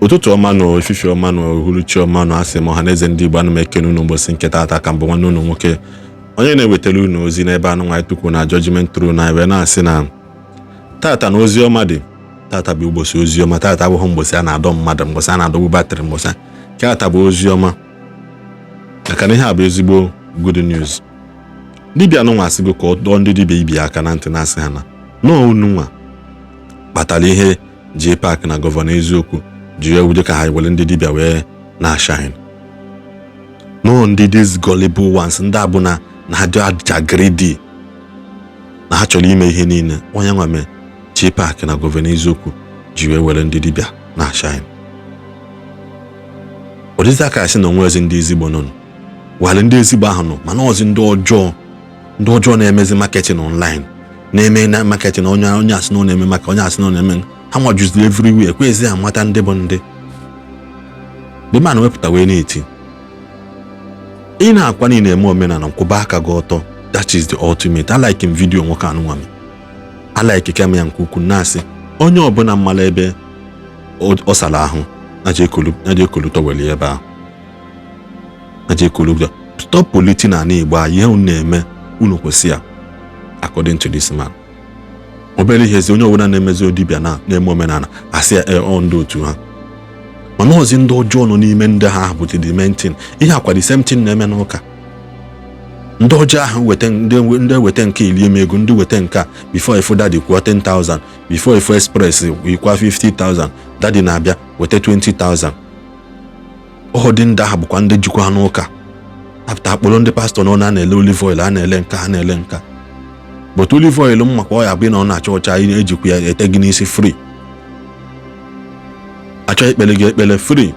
Ụtụtụ ọma na efifie ọma na uhuruchi ọma na asị m ọha na eze ndị Igbo, ana m ekene unu ụbọchị nke taata ka mbụ nwanne unu nwoke onye na-ewetara unu ozi n'ebe anụ nwaanyị tukwu na judgment throne na wee na-asị na tata na ozi ọma dị. Tata bụ ụbọchị ozi ọma. Tata abụghị mgbọsị a na-adọ mmadụ, mgbọsị a na-adọgbu batrị, mgbọsị tata bụ ozi ọma, maka na ihe a bụ ezigbo good news. Dibịa anụnwa asịgo ka ọ dọọ ndị dibịa ibi aka na ntị, na-asị ha na nọọ unu nwa kpatara ihe JPAC na Gọvanọ Eziokwu ji ewu dị ka ha were ndị dibịa wee na-ashine nọọ ndị these gullible ones, ndị abụ na ha dị aja greedy, na ha chọrọ ime ihe niile onye nwa mee. JPAC na Gọvanọ Eziokwu ji wee were ndị dibịa na-ashine. Ọ dịzị aka asị na onwe ezi ndị ezigbo nọ wale, ndị ezigbo ahụ nọ, mana ọzi ndị ọjọọ, ndị ọjọọ na-emezi marketing online, na-eme na marketing. Onye asị na ọ na-eme maka onye asị na ọ na-eme, ha nwajuziri everywhere, ekwezi amata ndị bụ ndị the man wepụta wee na-eti. Ị na-akwa niile eme omenala, nkwụba aka gị ọtọ. That is the ultimate. I like m video nwoke anụnwa m, I like kem ya nke ukwuu, na-asị onye ọbụla mmala ebe ọ sara ahụ na je ekolu towel ebe ahụ na je ekolu. Stop polluting ala Igbo a. Ihe unu na-eme, unu kwụsị ya. According to this man, obere ihe ezi onye ọbụla na-emezi dibịa na na-eme omenala, asị ya ọ ndị otu ha, mana ọzi ndị ọjọọ nọ n'ime ndị ha bụ the main thing. Ihe akwa the same thing na-eme n'ụka. Ndị ọjọọ ahụ weta, ndị weta nke ilie m ego, ndị weta nke a before ifu daddy kwuo 10,000, before ifu express ikwa 50,000, daddy na-abịa weta 20,000. Ọ dị ndị ahụ bụkwa ndị jikwa n'ụka apụta akpọrọ ndị pastọ na ọ na-ele olive oil, a na-ele nka, a na-ele nka, but olive oil m makwa ọ ya bụ na ọ na-acha ọcha, ejikwa ya ete gị n'isi free, achọ ikpele gị ekpele free,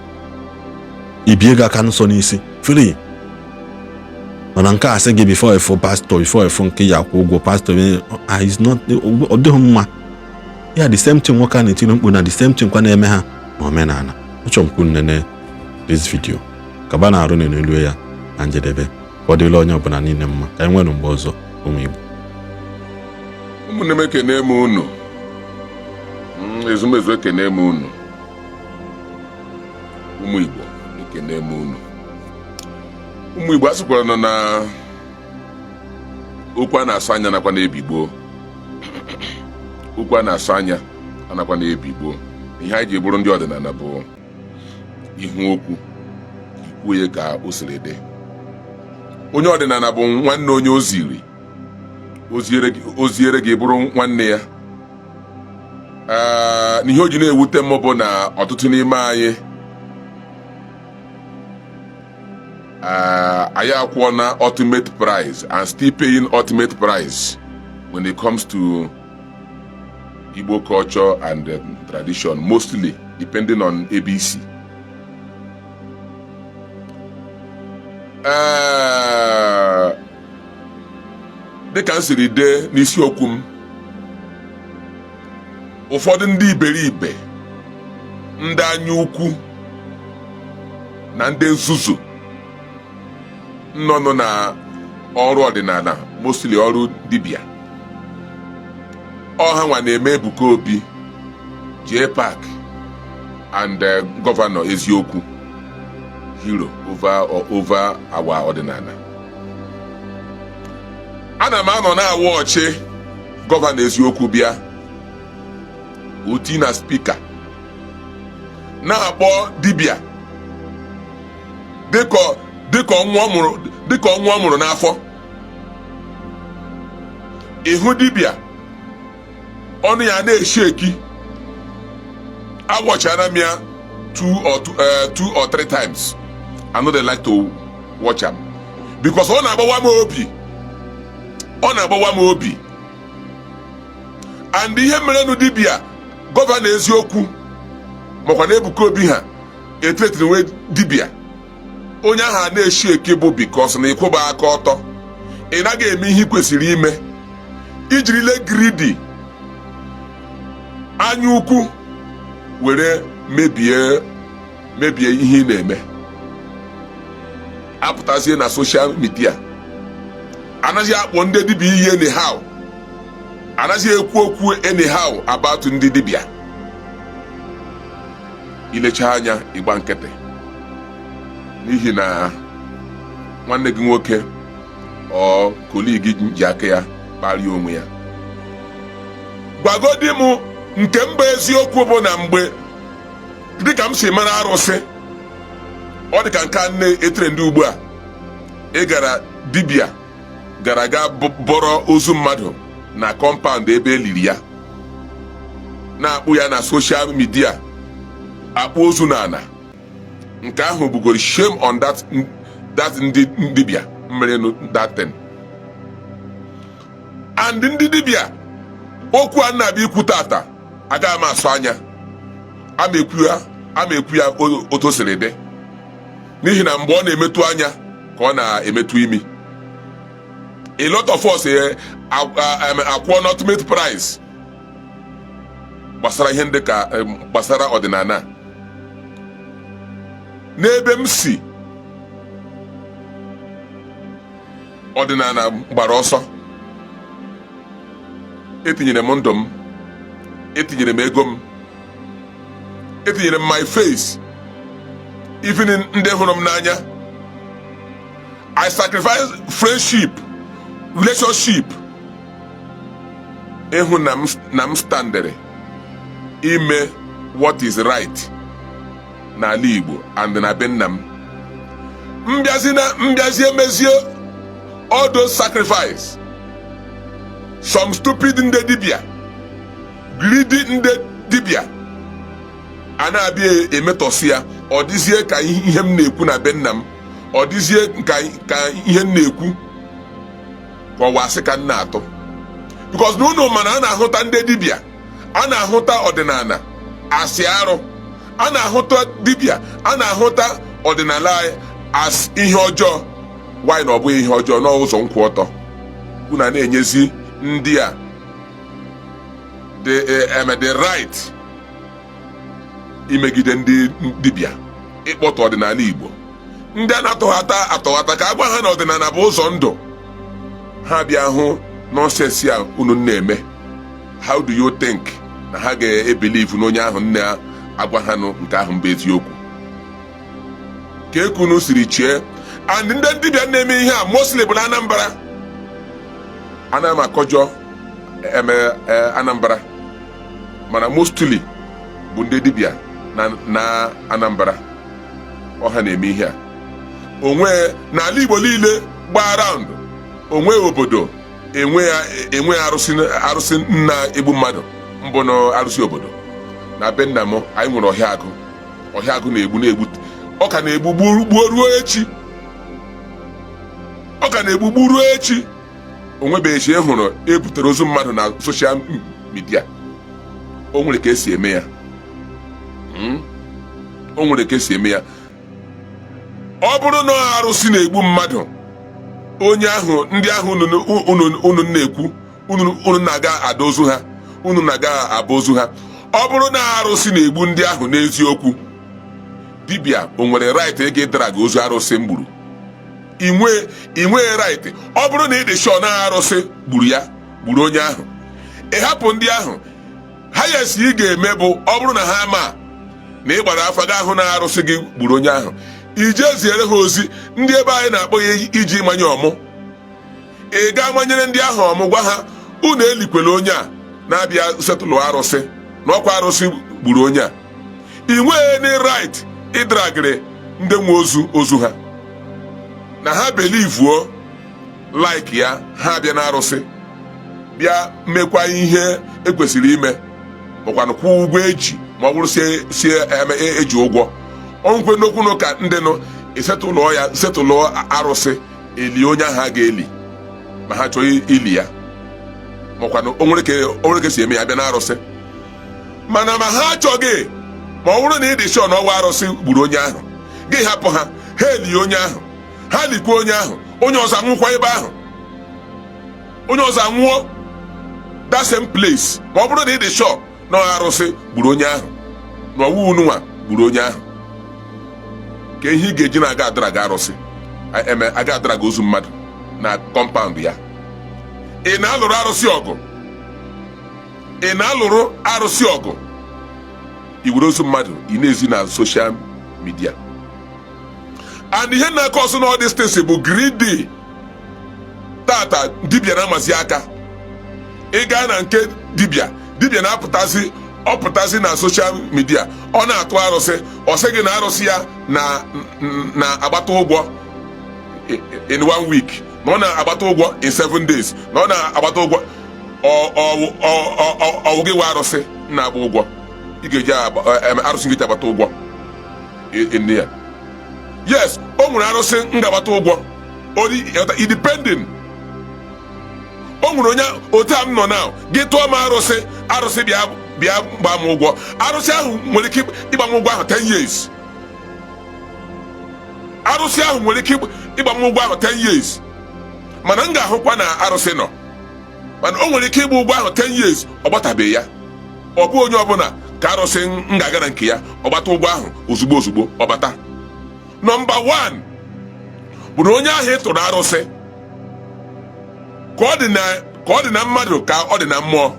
ibie gị aka nsọ n'isi free. Mana nke a sị gị before ịfụ pastọ, before ịfụ nke ya akwụ ụgwọ pastọ is not, ọ dịghị mma ya. The same thing nwoke a na-etiri mkpu na the same thing kwa na-eme ha na omenala. Achọrọ m ka unu nene this video kaba na arụ n'elu ya na njedebe, ka ọ dịla onye ọbụla niile mma. Ka anyị nwere mgbe ọzọ, ụmụ Igbo. Ụmụnne m, ekene m unu. Ezumezu, ekene m unu. Ụmụ Igbo, ekene m unu. Ụmụ Igbo, a sịkwara nọ na okwu a na-asụ anya nakwa na-ebigbo, okwu a na-asụ anya anakwa na-ebigbo. Ihe anyị ji bụrụ ndị ọdịnala bụ ihu okwu ikwuo ya ka o siri dị. Onye ọdịnala bụ nwanne onye o ziri oziere gị bụrụ nwanne ya. Ee, n'ihe o ji na-ewute m bụ na ọtụtụ n'ime anyị, anyị akwụọ na ultimate price and still paying ultimate price when it comes to Igbo culture and tradition, mostly depending on ABC. Ee, dịka m siri dee n'isiokwu m, ụfọdụ ndị iberibe, ndị anya ukwu na ndị nzuzu nọ nọ na ọrụ ọdịnala, mostly ọrụ dibịa, ọha nwa na-eme Ebuka Obi, JPAC and Gọvanọ Eziokwu hero over our ọdịnala. Ana m anọ na-awa ọchị Gọvanọ Eziokwu bịa oti na speaker na-akpọ dibịa dịka ọnwa ọ mụrụ n'afọ. Ịhụ dibịa, ọnụ ya na-eshi eki. Awọchara m ya two or three times. I no dey like to watch am because ọ na-agbawa m obi, ọ na-agbawa m obi. And ihe merenụ dibịa Gọvanọ Eziokwu makwa na Ebuka Obi ha etretiri nwe dibịa onye ahụ a na-eshi eke bụ because na ịkwụba aka ọtọ, ị naghị eme ihe ị kwesịrị ime, ijirile greedy, anya ukwu were mebie ihe ị na-eme. Apụtazie na social media, anaghị akpọ ndị dibịa iyi anyhow, anaghị ekwu okwu anyhow about ndị dibịa. Ilecha anya, ịgba nkịtị, n'ihi na nwanne gị nwoke ọ colleague ji aka ya kparie onwe ya. Gwagodi m nke mba, eziokwu bụ na mgbe dịka m si mara arụsị, ọ dịka nke a na-etere ndị ugbu a, ị gara dibịa gara aga bọrọ ozu mmadụ na compound ebe e liri ya, na-akpụ ya na social media, akpụ ozu n'ala. Nke ahụ bugoro shame on that ndị dibịa mere that thing. And ndị dibịa, okwu a na-abịa ikwu tata, agaghị m asụ anya, ama ekwu ya, ama ekwu ya otu o siri dị, n'ihi na mgbe ọ na-emetụ anya ka ọ na-emetụ imi. A lot of us akwụọ an ultimate price gbasara ihe ndị ka gbasara ọdịnala. N'ebe m si, ọdịnala gbara ọsọ. Etinyere m ndụ m, etinyere m ego m, etinyere m my face, even ndị hụrụ m n'anya. I sacrifice friendship, relationship, ịhụ na m standịrị ime what is right n'ala Igbo and na be nna m. Mbịazi na mbịazi emezie all those sacrifice, some stupid ndị dibịa, greedy ndị dibịa a na-abịa emetọsi ya. Ọ dịzie ka ihe m na-ekwu na be nna m, ọ dịzie ka ihe m na-ekwu ka ọwa asị ka m na-atụ, because na unu mana a na-ahụta ndị dibịa, a na-ahụta ọdịnala asị arụ, a na-ahụta dibịa, a na-ahụta ọdịnala anyị as ihe ọjọọ. Why na ọ bụghị ihe ọjọọ n'ụzọ nkwụ ọtọ? Unu a na-enyezi ndị a the right imegide ndị dibịa, ịkpọtụ ọdịnala Igbo. Ndị a na-atọghata atọghata ka a gwa ha na ọdịnala bụ ụzọ ndụ ha, bịa hụ nonsense a unu na-eme. How do you think na ha ga-ebelieve n'onye ahụ nne agwa ha nụ nke ahụ mbụ eziokwu ka ekunu siri chee? And ndị dibịa na-eme ihe a mostly bụ na Anambra. Ana m akọjọ eme Anambra, mana mostly bụ ndị dibịa na Anambra ọha na-eme ihe a. Onwe n'ala Igbo niile gbaa round, onwe obodo enwe enwe arụsị nna egbu mmadụ mbụ na arụsị obodo. Na be nna m, anyị nwere ọhịa agụ. Ọhịa agụ na-egbu, na-egbu, ọ ka na-egbu gbuo ruo echi, ọ ka na-egbu gbuo ruo echi. Onwebeghị echi e hụrụ ebutere ozu mmadụ na social media. O nwere ka esi eme ya. O nwere ka esi eme ya. Ọ bụrụ na arụsị na-egbu mmadụ, onye ahụ, ndị ahụ unu na-ekwu unu na-aga ada ozu ha, unu na-aga aba ozu ha, ọ bụrụ na arụsị na-egbu ndị ahụ n'eziokwu, dibịa o nwere right ịga ịdara gị ozu arụsị m gburu? Inwe right. Ọ bụrụ na ị dị sure na arụsị gburu ya, gburu onye ahụ, ị hapụ ndị ahụ. Ha yesi ị ga-eme bụ, ọ bụrụ na ha ma na ị gbara afa ga ahụ na arụsị gị gburu onye ahụ, ije ziere ha ozi. Ndị ebe anyị na-akpọ ya iji manye ọmụ. Ị ga manyere ndị ahụ ọmụ, gwa ha unu elikwela onye a na-abịa setụlụ arụsị, na ọkwa arụsị gburu onye a. Ị nweghị any right ịdragịrị ndị nwe ozu ozu ha na ha believuo like ya. Ha bịa na arụsị, bịa mekwa ihe ekwesịrị ime, makwanụ kwụọ ụgwọ eji, ma ọ bụrụ si eme eji ụgwọ ọnkwe n'okwu n'ụka ndị nụ esetụlụọ ya, setụlụọ arụsị, eli onye ahụ a ga-eli ma ha chọọ ili ya, makwanụ o nwere ka esi eme ya, bịa na arụsị. Mana ma ha achọghị, ma ọ bụrụ na ị dị sure na ọwa arụsị gburu onye ahụ, gị hapụ ha, ha elie onye ahụ, ha likwa onye ahụ, onye ọzọ anwụkwa ebe ahụ, onye ọzọ anwụọ that same place. Ma ọ bụrụ na ị dị sure na arụsị gburu onye ahụ, na ọwụ ununwa gburu onye ahụ, ka ihe ị ga-eji na-aga adara gị arụsị eme, aga adara gị ozu mmadụ na compound ya. Ị na-alụrụ arụsị ọgụ, ị na-alụrụ arụsị ọgụ. Iwere ozu mmadụ ị na-ezi na social media. And ihe na-akọ ọsọ na all these things bụ greedy. Tata dibịa na-amazi aka. Ị gaa na nke dibịa, dibịa na-apụtazi, ọ pụtazi na social media, ọ na-atụ arụsị, ọ sị gị na arụsị ya na na-agbata ụgwọ in one week, na ọ na-agbata ụgwọ in 7 days, na ọ na-agbata ụgwọ. Ọwụ gị nwe arụsị na-agba ụgwọ? Ị ga-eji arụsị gị ji agbata ụgwọ in ya? Yes, o nwere arụsị m ga-agbata ụgwọ independent. O nwere onye otu a m nọ na gị tụọ m arụsị, arụsị bịa bịa gbaa m ụgwọ. Arụsị ahụ nwere ike ịgba m ụgwọ ahụ 10 years. Arụsị ahụ nwere ike ịgba m ụgwọ ahụ 10 years, mana m ga-ahụkwa na arụsị nọ. Mana o nwere ike ịgba ụgwọ ahụ 10 years, ọ gbatabeghị ya. Ọ bụ onye ọbụla ka arụsị m ga-aga na nke ya, ọ gbata ụgwọ ahụ ozugbo ozugbo ọ bata. Number 1 bụ na onye ahụ ị tụrụ arụsị, ka ọ dị na mmadụ ka ọ dị na mmụọ.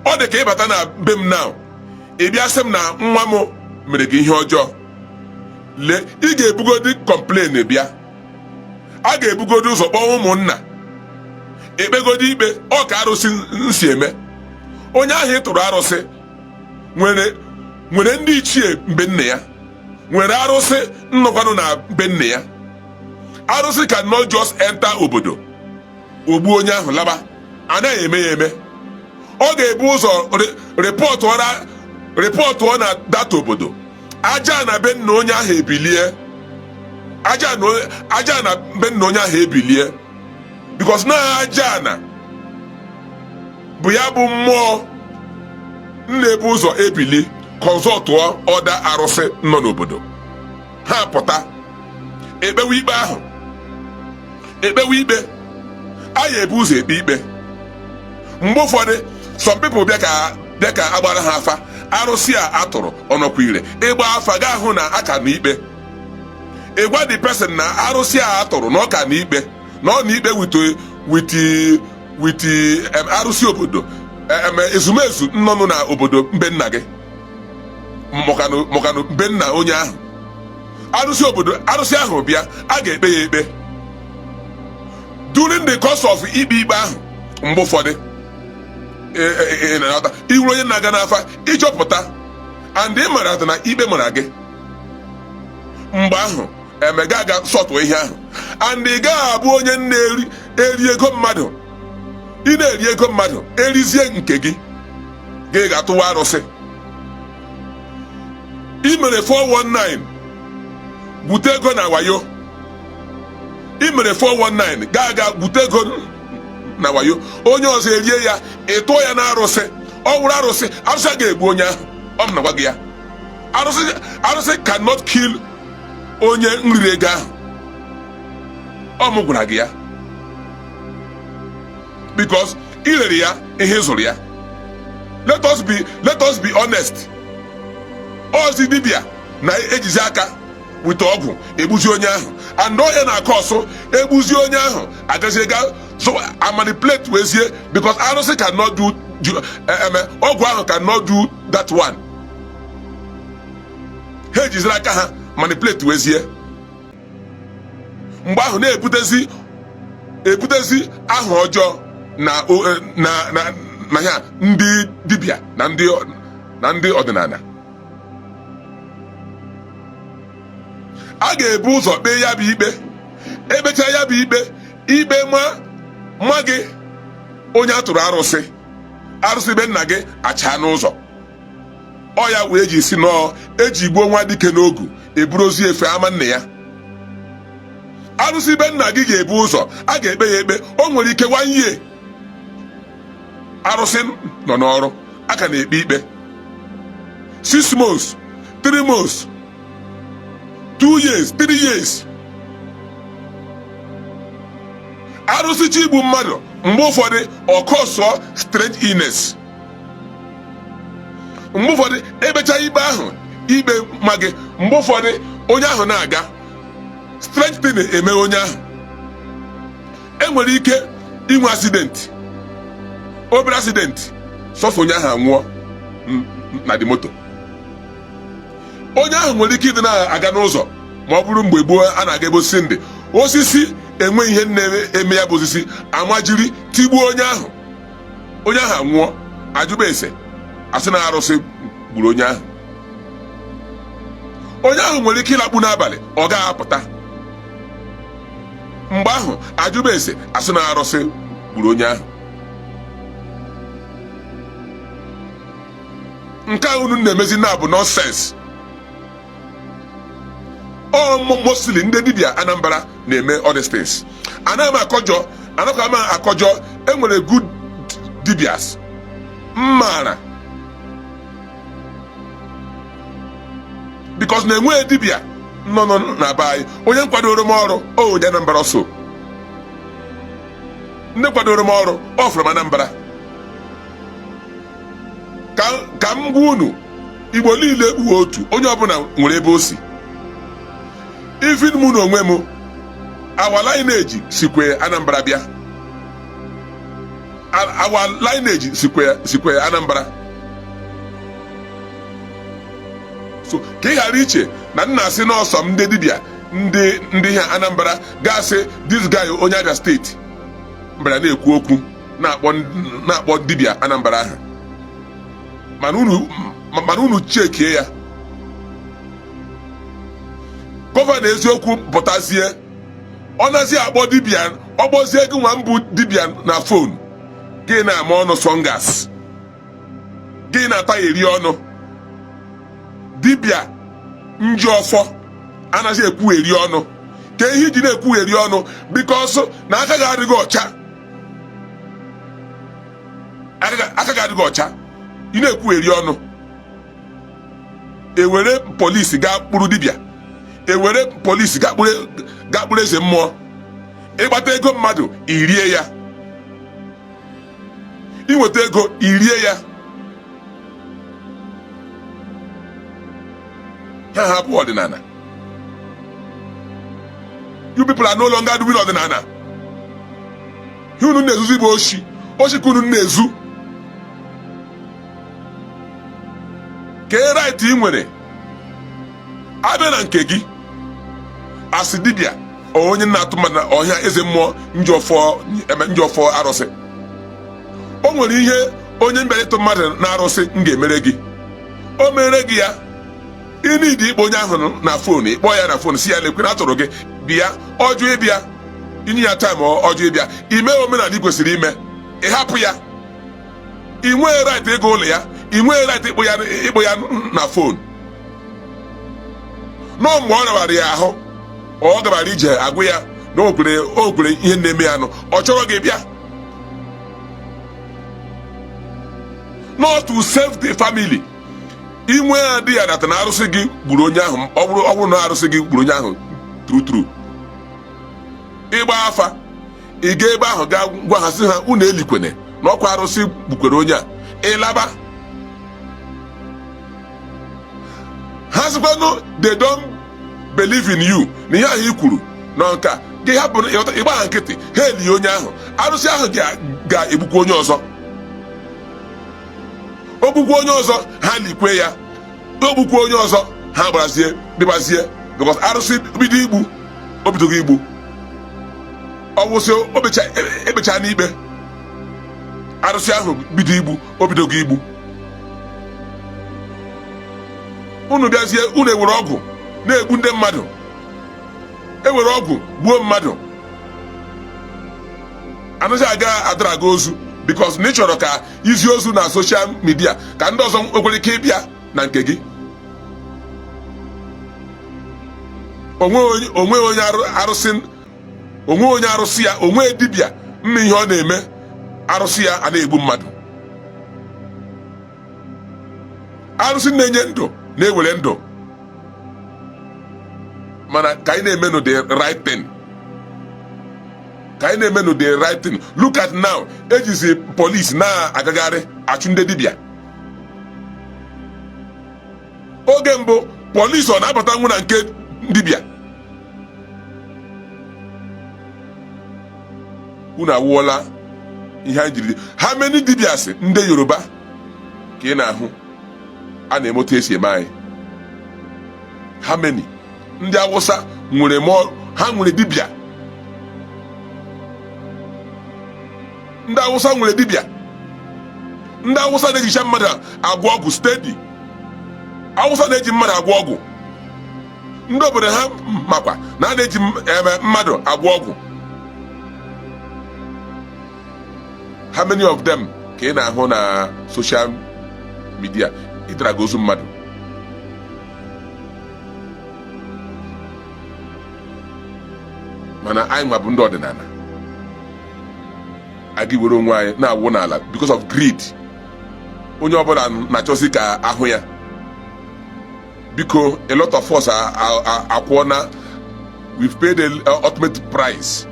Ọ dị ka ịbata na be m now, ị bịa sị m na nwa m mere gị ihe ọjọọ. Lee, ị ga-ebugodi complain bịa, a ga-ebugodi ụzọ kpọọ ụmụnna, ekpegodi ikpe. Ọ ka arụsị nsi eme. Onye ahụ ị tụrụ arụsị nwere ndị ichie mbe nna ya, nwere arụsị nnọkwanụ na be nna ya. Arụsị can not just enter obodo, ogbu onye ahụ laba. Anaghị eme ya eme. Ọ ga-ebu ụzọ reportụọ na data obodo. Aja na be nna onye ahụ ebilie, aja na be nna onye ahụ ebilie, because na aja na bụ ya bụ mmụọ na-ebu ụzọ ebili, consultụọ ọda arụsị nọ n'obodo ha, pụta ekpewe ikpe ahụ. Ekpewe ikpe a, ya ebu ụzọ ekpe ikpe. Mgbe ụfọdụ, some people bịa ka agbara ha afa, arụsị a atụrụ ọnọkwa ire. Ịgba afa gaa hụ na aka na ikpe, ịgwa the person na arụsị a atụrụ na ọ ka na ikpe, na ọ na ikpe with arụsị obodo, ezumezu nnọnụ na obodo mbe nna gị, mọkanụ mbe nna onye ahụ. Arụsị obodo, arụsị ahụ bịa, a ga-ekpe ya ikpe. During the course of ikpe ikpe ahụ, mgbe ụfọdụ ị na-aghọta, iwuru onye na-aga n'afa ịchọpụta and ị mara na ikpe mara gị, mgbe ahụ emega aga sọtụ ihe ahụ. And ị gaghị abụ onye na-eri eri ego mmadụ. Ị na-eri ego mmadụ, erizie nke gị, gị ga-atụwa arụsị. Ị mere 419, gwute ego na wayo. Ị mere 419, gaa aga gwute ego na wayo, onye ọzọ erie ya, ị tụọ ya na arụsị. Ọ wụrụ arụsị, arụsị a ga-egbu onye ahụ. Ọ m na-agwa gị ya, arụsị, arụsị cannot kill onye nriri ego ahụ. Ọ m gwara gị ya, because ị rere ya ihe ị zụrụ ya. Let us be honest. Ozi dibịa na-ejizi aka wite ọgwụ egbuzi onye ahụ, and onye na-akọ ọsụ egbuzi onye ahụ, agazie ga so a manipulate wezie, because arụsị cannot do ọgwụ ahụ, cannot do that one. Ha ejiziri aka ha manipulate wezie. Mgbe ahụ na-ebutezi ebutezi aha ọjọọ na ya ndị dibịa na ndị ọdịnala. A ga-ebu ụzọ kpee ya bụ ikpe. Ekpechaa ya bụ ikpe, ikpe ma gị onye a tụrụ arụsị, arụsị be nna gị achaa n'ụzọ. Ọ ya wee ji si nọọ eji gbuo nwa dike n'ogu, eburu ozu efe ama nna ya. Arụsị be nna gị ga-ebu ụzọ, a ga-ekpe ya ekpe. O nwere ike one year arụsị nọ n'ọrụ, a ka na-ekpe ikpe, 6 months, 3 months, 2 years, 3 years. Arụsị chi igbu mmadụ, mgbe ụfọdụ ọkọsụọ strange illness. Mgbe ụfọdụ ekpecha ikpe ahụ, ikpe ma gị, mgbe ụfọdụ onye ahụ na-aga, strange thing eme onye ahụ. Enwere ike inwe accident, obere accident, sọsọ onye ahụ anwụọ na the moto. Onye ahụ nwere ike ịdị na-aga n'ụzọ, ma ọ bụrụ mgbe gboo a na-aga ebe osisi ndị osisi enwe ihe na-eme ya bụ osisi amajiri tigbuo onye ahụ, onye ahụ anwụọ, ajụba ese, asị na arụsị gburu onye ahụ. Onye ahụ nwere ike ịlakpu n'abalị, ọ gaghị apụta. Mgbe ahụ ajụba ese, asị na arụsị gburu onye ahụ. Nke a unu na-emezi na bụ nonsense. Ọ mostly ndị dibịa Anambra na-eme all these things. Anaghị m akọjọ, anaghị m akọjọ. Enwere good dibias m maara, because na enweghị dibịa nọ nọ na be anyị. Onye kwadoro m ọrụ, o onye Anambra, so ndị kwadoro m ọrụ ọ from Anambra. Ka m gwa unu, Igbo niile bụ otu, onye ọbụla nwere ebe o si. Even mụ na onwe m, our lineage sikwe Anambra bịa, our lineage sikwe Anambra. So ka ị ghara iche na nna asị n'ọsọ m ndị dibịa ndị ha Anambra ga-asị this guy onye Abia steeti mbara na-ekwu okwu na-akpọ dibịa Anambra ahụ. Mana unu chekie ya, gọvanọ eziokwu pụtazie, ọ nazi akpọ dibịa, ọ kpọzie gị nwa mbụ dibịa na phone, gị na-ama ọnụ sọngas, gị na-ata eri ọnụ. Dibịa nji ọfọ anaghị ekwugheri ọnụ. Ka ihe iji na-ekwugheri ọnụ, because na aka gị adịghị ọcha, aka gị adịghị ọcha, ị na-ekwugheri ọnụ. Ewere polisi gaa kpụrụ dibịa, ewere polisi gaa kpụrụ eze mmụọ. Ịgbata ego mmadụ irie ya, inweta ego irie ya. Ha hapụ ọdịnala. You people are no longer doing ọdịnala. Ihe unu na-ezuzi bụ oshi, oshi ka unu na-ezu. Kee right ị nwere abịa na nke gị asị dibịa onye na-atụ mmadụ na ọhịa eze mmụọ nji ọfọ arụsị? O nwere ihe onye mbịara ịtụ mmadụ na arụsị m ga-emere gị, o mere gị ya. Ị need ịkpọ onye ahụ na phone, ịkpọ ya na phone, si ya lekwe na atụrụ gị bịa, ọjụ ịbịa, inye ya time, ọjụ ịbịa, ime omenala ị kwesịrị ime, ị hapụ ya. Ị nweghị right ịga ụlọ ya, ị nweghị right ịkpọ ya na phone. Nọọ mgbe ọ rabara ya ahụ, ọ gabara ije, agwụ ya na o kwere ihe na-eme ya nụ, ọ chọrọ gị bịa. Not to save the family. Inwe adị ya nata na arụsị gị gburu onye ahụ. Ọ bụrụ na arụsị gị gburu onye ahụ true true, ịgba afa, ị ga ebe ahụ gaa gwa ha, sị ha unu elikwene na ọkwa arụsị gbukwere onye a, ịlaba. Ha sịkwanụ they don't believe in you na ihe ahụ i kwuru na nka gị, hapụ, ịgba ha nkịtị, ha elie onye ahụ. Arụsị ahụ ga-egbukwa onye ọzọ, o gbukwa onye ọzọ, ha likwe ya, o gbukwa onye ọzọ, ha gbarazie bịbazie, because arụsị bido igbu, o bidogo igbu, ọ wụsị ekpecha n'ikpe, arụsị ahụ bido igbu, o bidogo igbu. Unu bịazie, unu ewere ọgwụ na-egbu ndị mmadụ, ewere ọgwụ gbuo mmadụ, anaghị aga adaraga ozu, because na ị chọrọ ka izi ozu na social media ka ndị ọzọ nwekwara ike ịbịa na nke gị. Onwe onye arụsị, onwe onye arụsị ya, onwe dibịa mma ihe ọ na-eme, arụsị ya a na-egbu mmadụ. Arụsị na-enye ndụ na-ewere ndụ, mana ka anyị na-emenụ the right thing, ka anyị na-emenụ the right thing. Look at now, ejizi polisi na-agagharị achụ ndị dibịa. Oge mbụ polisi ọ na-abata nwu na nke dibịa? Unu awụọla ihe anyị jiri. How many dibias ndị Yoruba ka ị na-ahụ a na-eme otu esi eme anyị? How many? Ndị Awụsa nwere more, ha nwere dibịa. Ndị Awụsa nwere dibịa. Ndị Awụsa na-ejicha mmadụ agwọ ọgwụ steady. Awụsa na-eji mmadụ agwọ ọgwụ. Ndị obodo ha makwa na a na-eji mmadụ agwọ ọgwụ. How many of them ka ị na-ahụ na social media ịdaraga ozu mmadụ? Mana anyị nwa bụ ndị ọdịnala aga were onwe anyị na-awụ n'ala because of greed. Onye ọbụla na-achọzi ka ahụ ya. Biko, a lot of us akwụọ na we've paid the ultimate price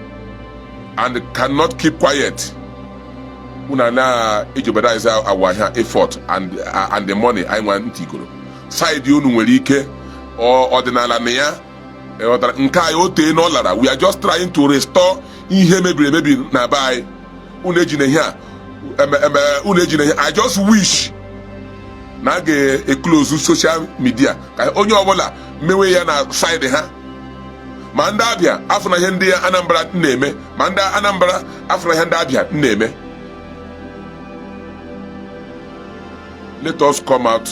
and cannot keep quiet. Una na-ejeopardize our effort and the money anyị nwa ntigoro side. Unu nwere ike ọdịnala na ya ghọtara nke anyị o tee na ọ lara. We are just trying to restore ihe mebiri emebi na be anyị. Unu ejina ihe a unu ejina ihe. I just wish na a ga-eclose social media ka onye ọbụla mewe ya na side ha. Ma ndị Abịa afụna ihe ndị Anambra na-eme, ma ndị Anambra afụna ihe ndị Abịa na-eme. Let us come out.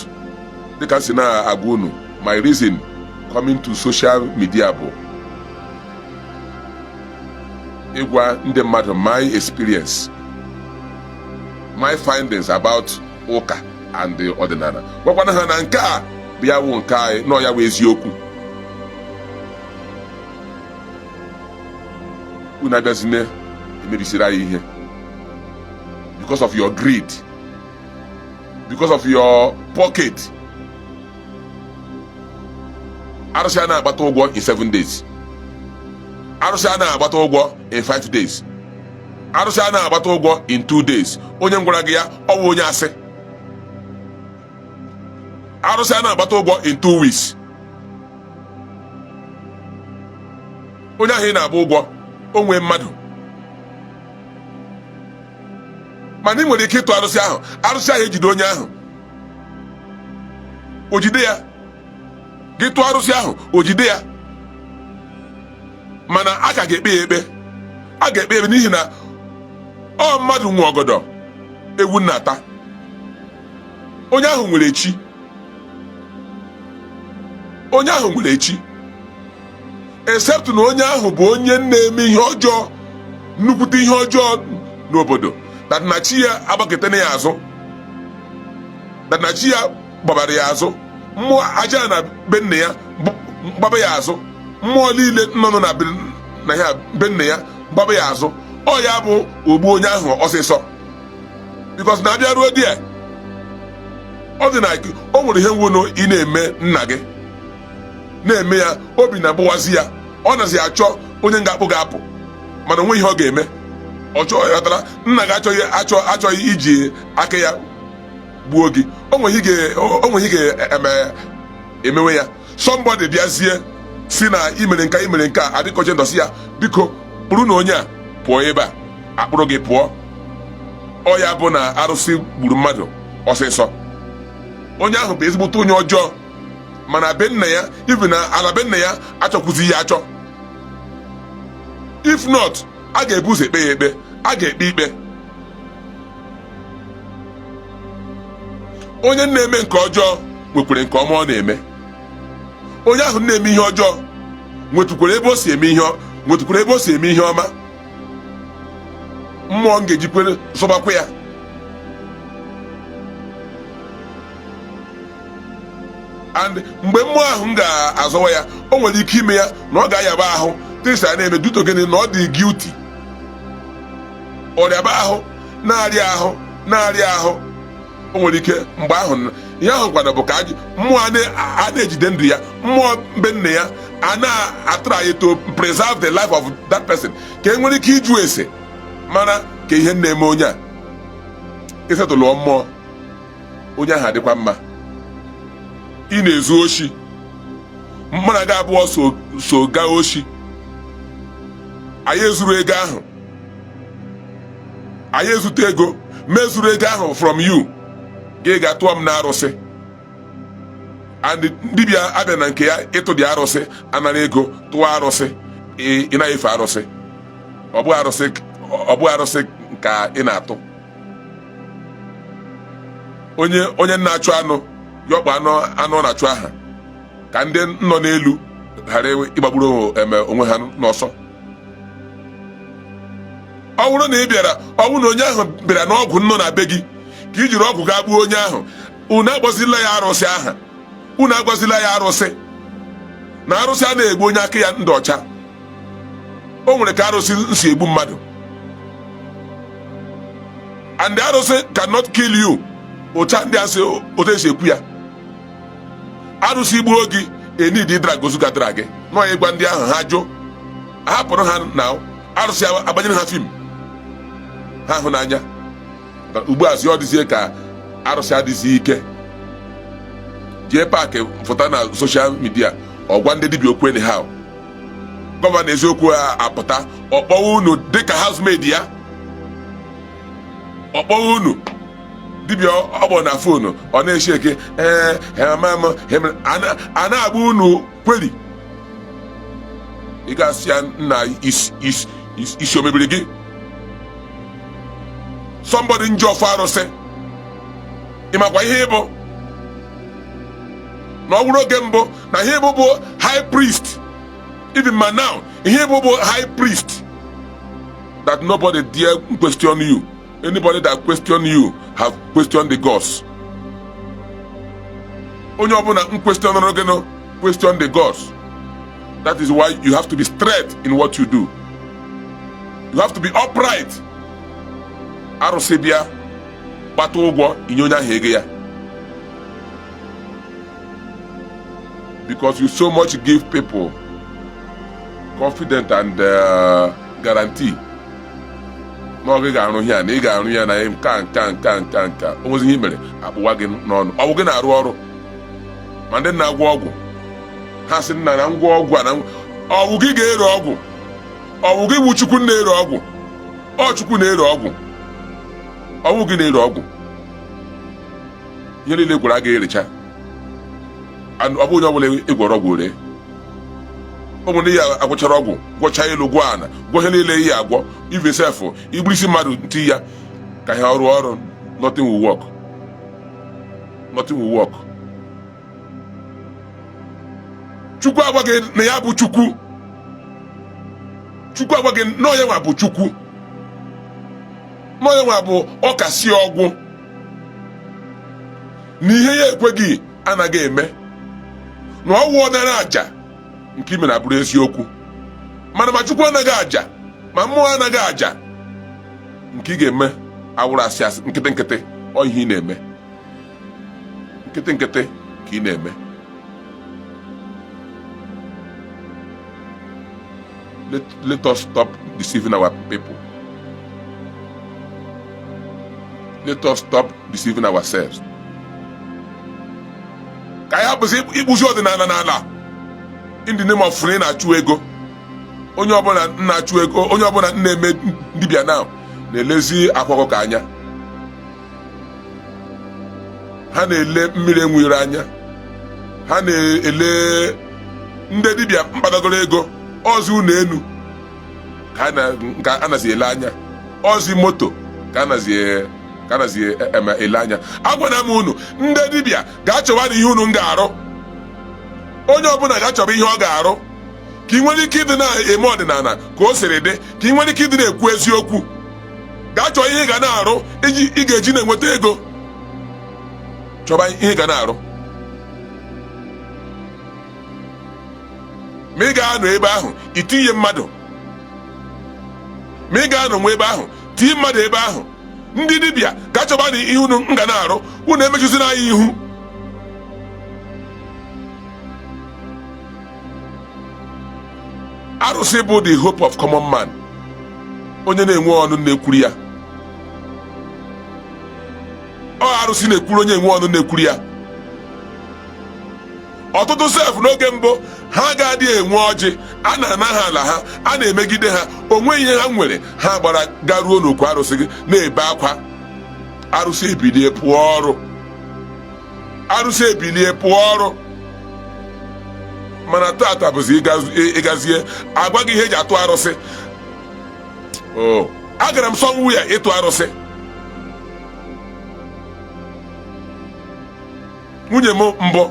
Dịka si na-agwa unu, my reason coming to social media bụ ịgwa ndị mmadụ my experience, my findings about ụka and the ọdịnala, gwakwana ha na nke a bụ ya wụ nke anyị nọ ya wụ eziokwu. Unu abịazine emebisiri anyị ihe because of your greed, because of your pocket. Arụsị a na-agbata ụgwọ in 7 days, arụsị a na-agbata ụgwọ in 5 days, arụsị a na-agbata ụgwọ in 2 days. Onye gwara gị ya, ọ bụ onye asị. Arụsị a na-agbata ụgwọ in 2 weeks. Onye ahụ ị na-agba ụgwọ, o nwee mmadụ, mana ị nwere ike ịtụ arụsị ahụ, arụsị ahụ ejide onye ahụ, o jide ya. Gị tụọ arụsị ahụ, o jide ya, mana a ka ga-ekpe ya ekpe. A ga-ekpe ya ekpe n'ihi na ọ mmadụ nwe ọgọdọ ewu nnata. Onye ahụ nwere chi, onye ahụ nwere chi, except na onye ahụ bụ onye na-eme ihe ọjọọ, nnukwute ihe ọjọọ n'obodo, that na chi ya agbaketena ya azụ, that na chi ya gbabara ya azụ, mmụọ aja na be nna ya gbaba ya azụ, mmụọ niile nọ na ya be nna ya gbaba ya azụ, ọ ya bụ ogbu onye ahụ ọsịsọ. Because na abịa ruo die, ọ dị na o nwere ihe nwunu ị na-eme nna gị na-eme ya, obi na-agbụwazi ya, ọ nazi achọ onye ga-akpụ gị apụ, mana onwe ihe ọ ga-eme. Ọ chọọ ghọtara nna gị achọghị achọ achọghị iji aka ya gbuo gị. O nwere ihe ga-eme emewe ya. Somebody bịazie si na imere nka, imere nke a adịkọje ndọsi ya, biko kpụrụ na onye a pụọ ebe a, akpụrụ gị pụọ. Ọ ya bụ na arụsị gburu mmadụ ọsịsọ. Onye ahụ bụ ezigbote onye ọjọọ, mana be nna ya, even na ala be nna ya achọkwụzi ya achọ. If not, a ga-ebu ụzọ ekpe ya ekpe, a ga-ekpe ikpe. Onye na-eme nke ọjọọ nwekwere nke ọma ọ na-eme. Onye ahụ na-eme ihe ọjọọ nwetụkwara ebe o si eme ihe, nwetụkwara ebe o si eme ihe ọma. Mmụọ m ga-ejikwere zọbakwa ya. And mgbe mmụọ ahụ m ga-azọwa ya, o nwere ike ime ya na ọ ga-ayaba ahụ tisa na-eme duto gịnị na ọ dị guilty. Ọrịaba ahụ na-arịa ahụ na-arịa ahụ, o nwere ike mgbe ahụ ihe ahụ kwado bụ ka mmụọ a na-ejide ndụ ya, mmụọ mbe nna ya a na-atry to preserve the life of that person, ka e nwere ike ịjụ ese mara ka ihe na-eme onye a. Ịsetụlụọ mmụọ onye ahụ adịkwa mma. Ị na-ezu oshi, mụ na gị abụọ so gaa oshi, anyị ezuru ego ahụ, anyị ezute ego, mezuru ego ahụ from you, gị ga tụọ m n'arụsị. And dibịa abịa na nke ya ịtụ dị arụsị, anara ego tụọ arụsị, ị naghị efe arụsị. Ọ bụghị arụsị, ọ bụghị arụsị ka ị na-atụ. Onye na-achụ anụ ya, ọkpa anụ, anụ ọ na-achụ aha ka ndị nọ n'elu ghara ịgbagburu eme onwe ha n'ọsọ. Ọ bụrụ na ị bịara, ọ bụrụ na onye ahụ bịara n'ọgwụ nọ na be gị ka i jiri ọgwụ gaa gbuo onye ahụ, unu agbazila ya arụsị aha, unu agwazila ya arụsị na arụsị a na-egbu onye aka ya ndị ọcha. O nwere ka arụsị nsi egbu mmadụ, and the arụsị cannot kill you. Ụcha ndị asị otu esi ekwu ya, arụsị gbuo gị, enidi dragozuga dra gị nọ ịgwa ndị ahụ ha jụ, hapụrụ ha na arụsị agbanyere ha fim ha hụ n'anya. Ugbu a zi ọ dịzie ka arụsị adịghị ike. Jee paakị fụta na social media, ọgwa ndị dibịa okwu anyhow. Governor eziokwu apụta, ọkpọwa unu dịka housemaid ya, ọkpọwa unu dibịa ọkpọ na phone, ọ na-eshi eke. Ee, mama m a na-agba unu kweri. Ị ga-asị ya nna isi omebiri gị. Somebody njọ ọfọ arụsị, ị makwa ihe ịbụ na ọ bụrụ oge mbụ na ihe ịbụ bụ high priest, even ma now ihe ịbụ bụ high priest that nobody dare question you. Anybody that question you have questioned the gods. Onye ọbụla n question gị no question the gods. That is why you have to be straight in what you do. You have to be upright. Arụsị bịa gbata ụgwọ, inye onye ahụ ego ya, because you so much give people confident and guarantee na ọ gị ga-arụ ya, na ị ga-arụ ya, na nka nka nka nka nka. O nwezi ihe i mere, akpụwa gị n'ọnụ. Ọ bụ gị na-arụ ọrụ, ma ndị na-agwọ ọgwụ, ha sị nna na ngwa ọgwụ a na ọ bụ gị ga-ere ọgwụ. Ọ bụ gị bụ Chukwu na-ere ọgwụ? Ọ Chukwu na-ere ọgwụ, ọ bụ gị na-ere ọgwụ. Ihe niile gwara agaghị erecha. Ọ bụ onye ọbụla ịgwọrọ ọgwụ ree. Ụmụ ndị ya agwụchara ọgwụ, gwọcha elu, gwọ ana, gwọ ihe niile ihe agwọ ive sef, igburu isi mmadụ ntị ya ka ha ọrụ ọrụ, nothing will work, nothing will work. Chukwu agwa gị na ya bụ Chukwu. Chukwu agwa gị na onye nwa bụ Chukwu, na onye nwa bụ ọkasi ọgwụ, na ihe ya ekweghị anaghị eme, na ọwụ ọdara aja nke ime na bụrụ eziokwu. Mana ma Chukwu anaghị aja, ma mmụọ anaghị aja, nke ị ga-eme awụrụ asị asị, nkịtị nkịtị. Ọ ihe ị na-eme nkịtị nkịtị ka ị na-eme. Let us stop deceiving our people. Let us stop deceiving ourselves. Ka anyị hapụzi ikpuzi ọdịnala n'ala in the name of na ị na-achụ ego. Onye ọbụla na-achụ ego, onye ọbụla na-eme dibịa now na-elezi akwa ọkụkọ anya, ha na-ele mmiri enwere anya, ha na-ele ndị dibịa mkpadagoro ego ọzi ụlọ enu ka a nazi ele anya, ọzi moto ka a nazi ele anya. Agwana m unu, ndị dibịa ga-achọwa na ihe unu ga-arụ. Onye ọbụla ga-achọba ihe ọ ga-arụ ka ị nwere ike ịdị na-eme ọdịnala ka o siri dị, ka ị nwere ike ịdị na-ekwu eziokwu. Gaa chọọ ihe ị ga na-arụ iji ị ga-eji na-enweta ego. Chọba ihe ị ga na-arụ. Ma ị ga-anọ ebe ahụ itinye mmadụ, ma ị ga-anọ nwa ebe ahụ tinye mmadụ ebe ahụ. Ndị dibịa ga-achọba na ihe unu ga na-arụ, unu emechuzina anyị ihu. Arụsị bụ the hope of common man. Onye na-enwe ọnụ na-ekwuru ya, ọ arụsị na-ekwuru onye enwe ọnụ na-ekwuru ya. Ọtụtụ sef n'oge mbụ ha ga-adị enwe ọjị, a na-ana ha ala ha, a na-emegide ha, onwe ihe ha nwere, ha gbara garuo n'okwu arụsị gị na-ebe akwa. Arụsị ebilie pụọ ọrụ, arụsị ebilie pụọ ọrụ. Mana tata bụzi ịgazie agwa gị ihe eji atụ arụsị. O agara m somewhere ịtụ arụsị. Nwunye m mbụ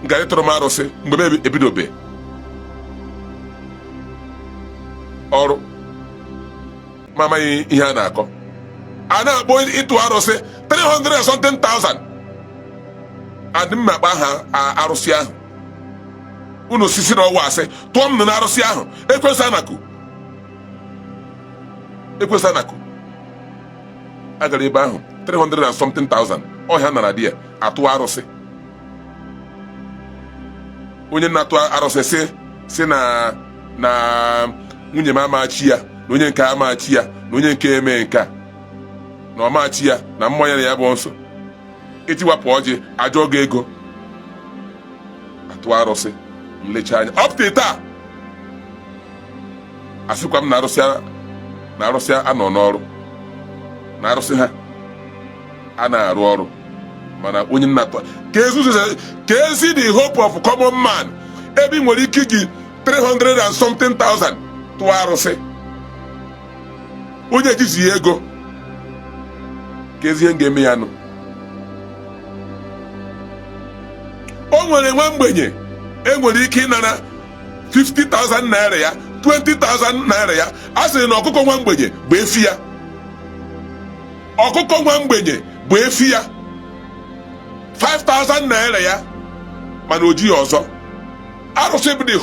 gara ịtụrụ m arụsị mgbe m ebidobe ọrụ, ma amaghị ihe a na-akọ. A na-akpọ ịtụ arụsị 300 and something thousand. Adị m akpa aha arụsị ahụ. Unu sisi na ọwa asị tụọ m na arụsị ahụ. Ekwesị anakụ, ekwesị anakụ. Agara ebe ahụ 300 and something thousand ọhịa nara di ya atụ arụsị. Onye na-atụ arụsị si si na na nwunye m amachi ya, na onye nke amachi ya, na onye nke eme nke a na ọmachi ya, na mmụọ ya na ya bụ nsọ. Etiwapụ ọjị ajọ gị ego atụ arụsị. Nlecha anya up to taa, asịkwa m na arụsị na arụsị anọ n'ọrụ, na arụsị ha a na-arụ ọrụ. Mana onye nnatọ ka ezi the hope of common man, ebe ị nwere ike iji 300 and something thousand tụọ arụsị, onye ejizi ya ego, ka ezi ihe m ga-eme ya nụ. O nwere nwa mgbenye enwere ike ịnara 50,000 naira ya, 20,000 naira ya. A sịrị na ọkụkọ nwa mgbenye bụ efi ya, ọkụkọ nwa mgbenye bụ efi ya, 5,000 naira ya, mana o jighị ọzọ. Arụsị bụ the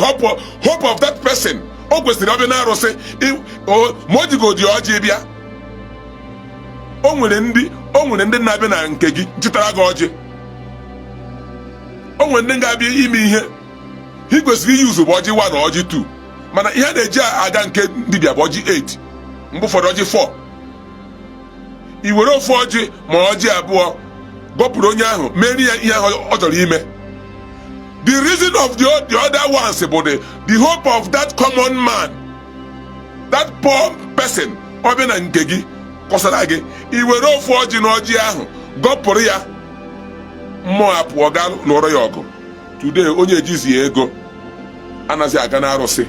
hope of that person. O kwesịrị ọbịa na arụsị ma o jigodi ọjị bịa. O nwere ndị na-abịa na nke gị chịtara gị ọjị. O nwere ndị ga-abịa ime ihe ị kwesịrị iyi ụzọ bụ ọjị 1 na ọjị 2, mana ihe a na-eji aga nke dibịa bụ ọjị 8, mgbe ụfọdụ ọjị 4. I were ofu ọjị ma ọjị abụọ gọpụrụ onye ahụ, merie ya ihe ahụ ọ chọrọ ime. The reason of the other ones bụ the hope of that common man, that poor person. Ọ bịa na nke gị kọsara gị, i were ofu ọjị na ọjị ahụ gọpụrụ ya, mmụọ apụọ gaa lụọrọ ya ọgụ. Today onye ejizi ya ego anaghị aga n'arụsị.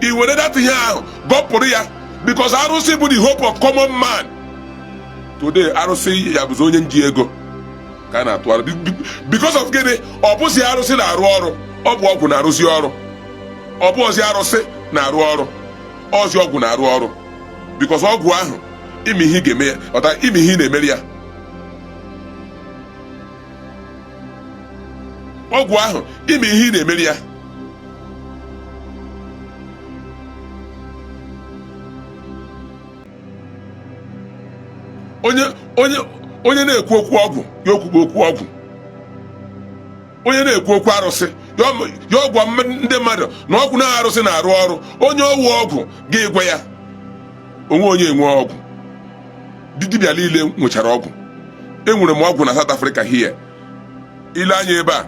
I were that ihe ahụ gọpụrụ ya, because arụsị bụ the hope of common man. Today arụsị ya bụzi onye nji ego ka a na-atụ arụ. Because of gịnị? Ọ bụzi arụsị na-arụ ọrụ, ọ bụ ọgwụ na-arụzi ọrụ. Ọ bụ ọzi arụsị na-arụ ọrụ, ọzi ọgwụ na-arụ ọrụ, because ọgwụ ahụ ime ihe ị ga-eme ya, ọta ime ihe ị na-emeri ya. Ọgwụ ahụ ime ihe ị na-emeri ya. Onye na-ekwu okwu ọgwụ ya, okwukwu okwu ọgwụ. Onye na-ekwu okwu arụsị ya, ọgwụ ndị mmadụ na ọgwụ na arụsị na-arụ ọrụ. Onye ọwụ ọgwụ ga-egwe ya onwe onye enwe ọgwụ. Dibịa niile nwechara ọgwụ. Enwere m ọgwụ na South Africa here. Ile anya ebe a,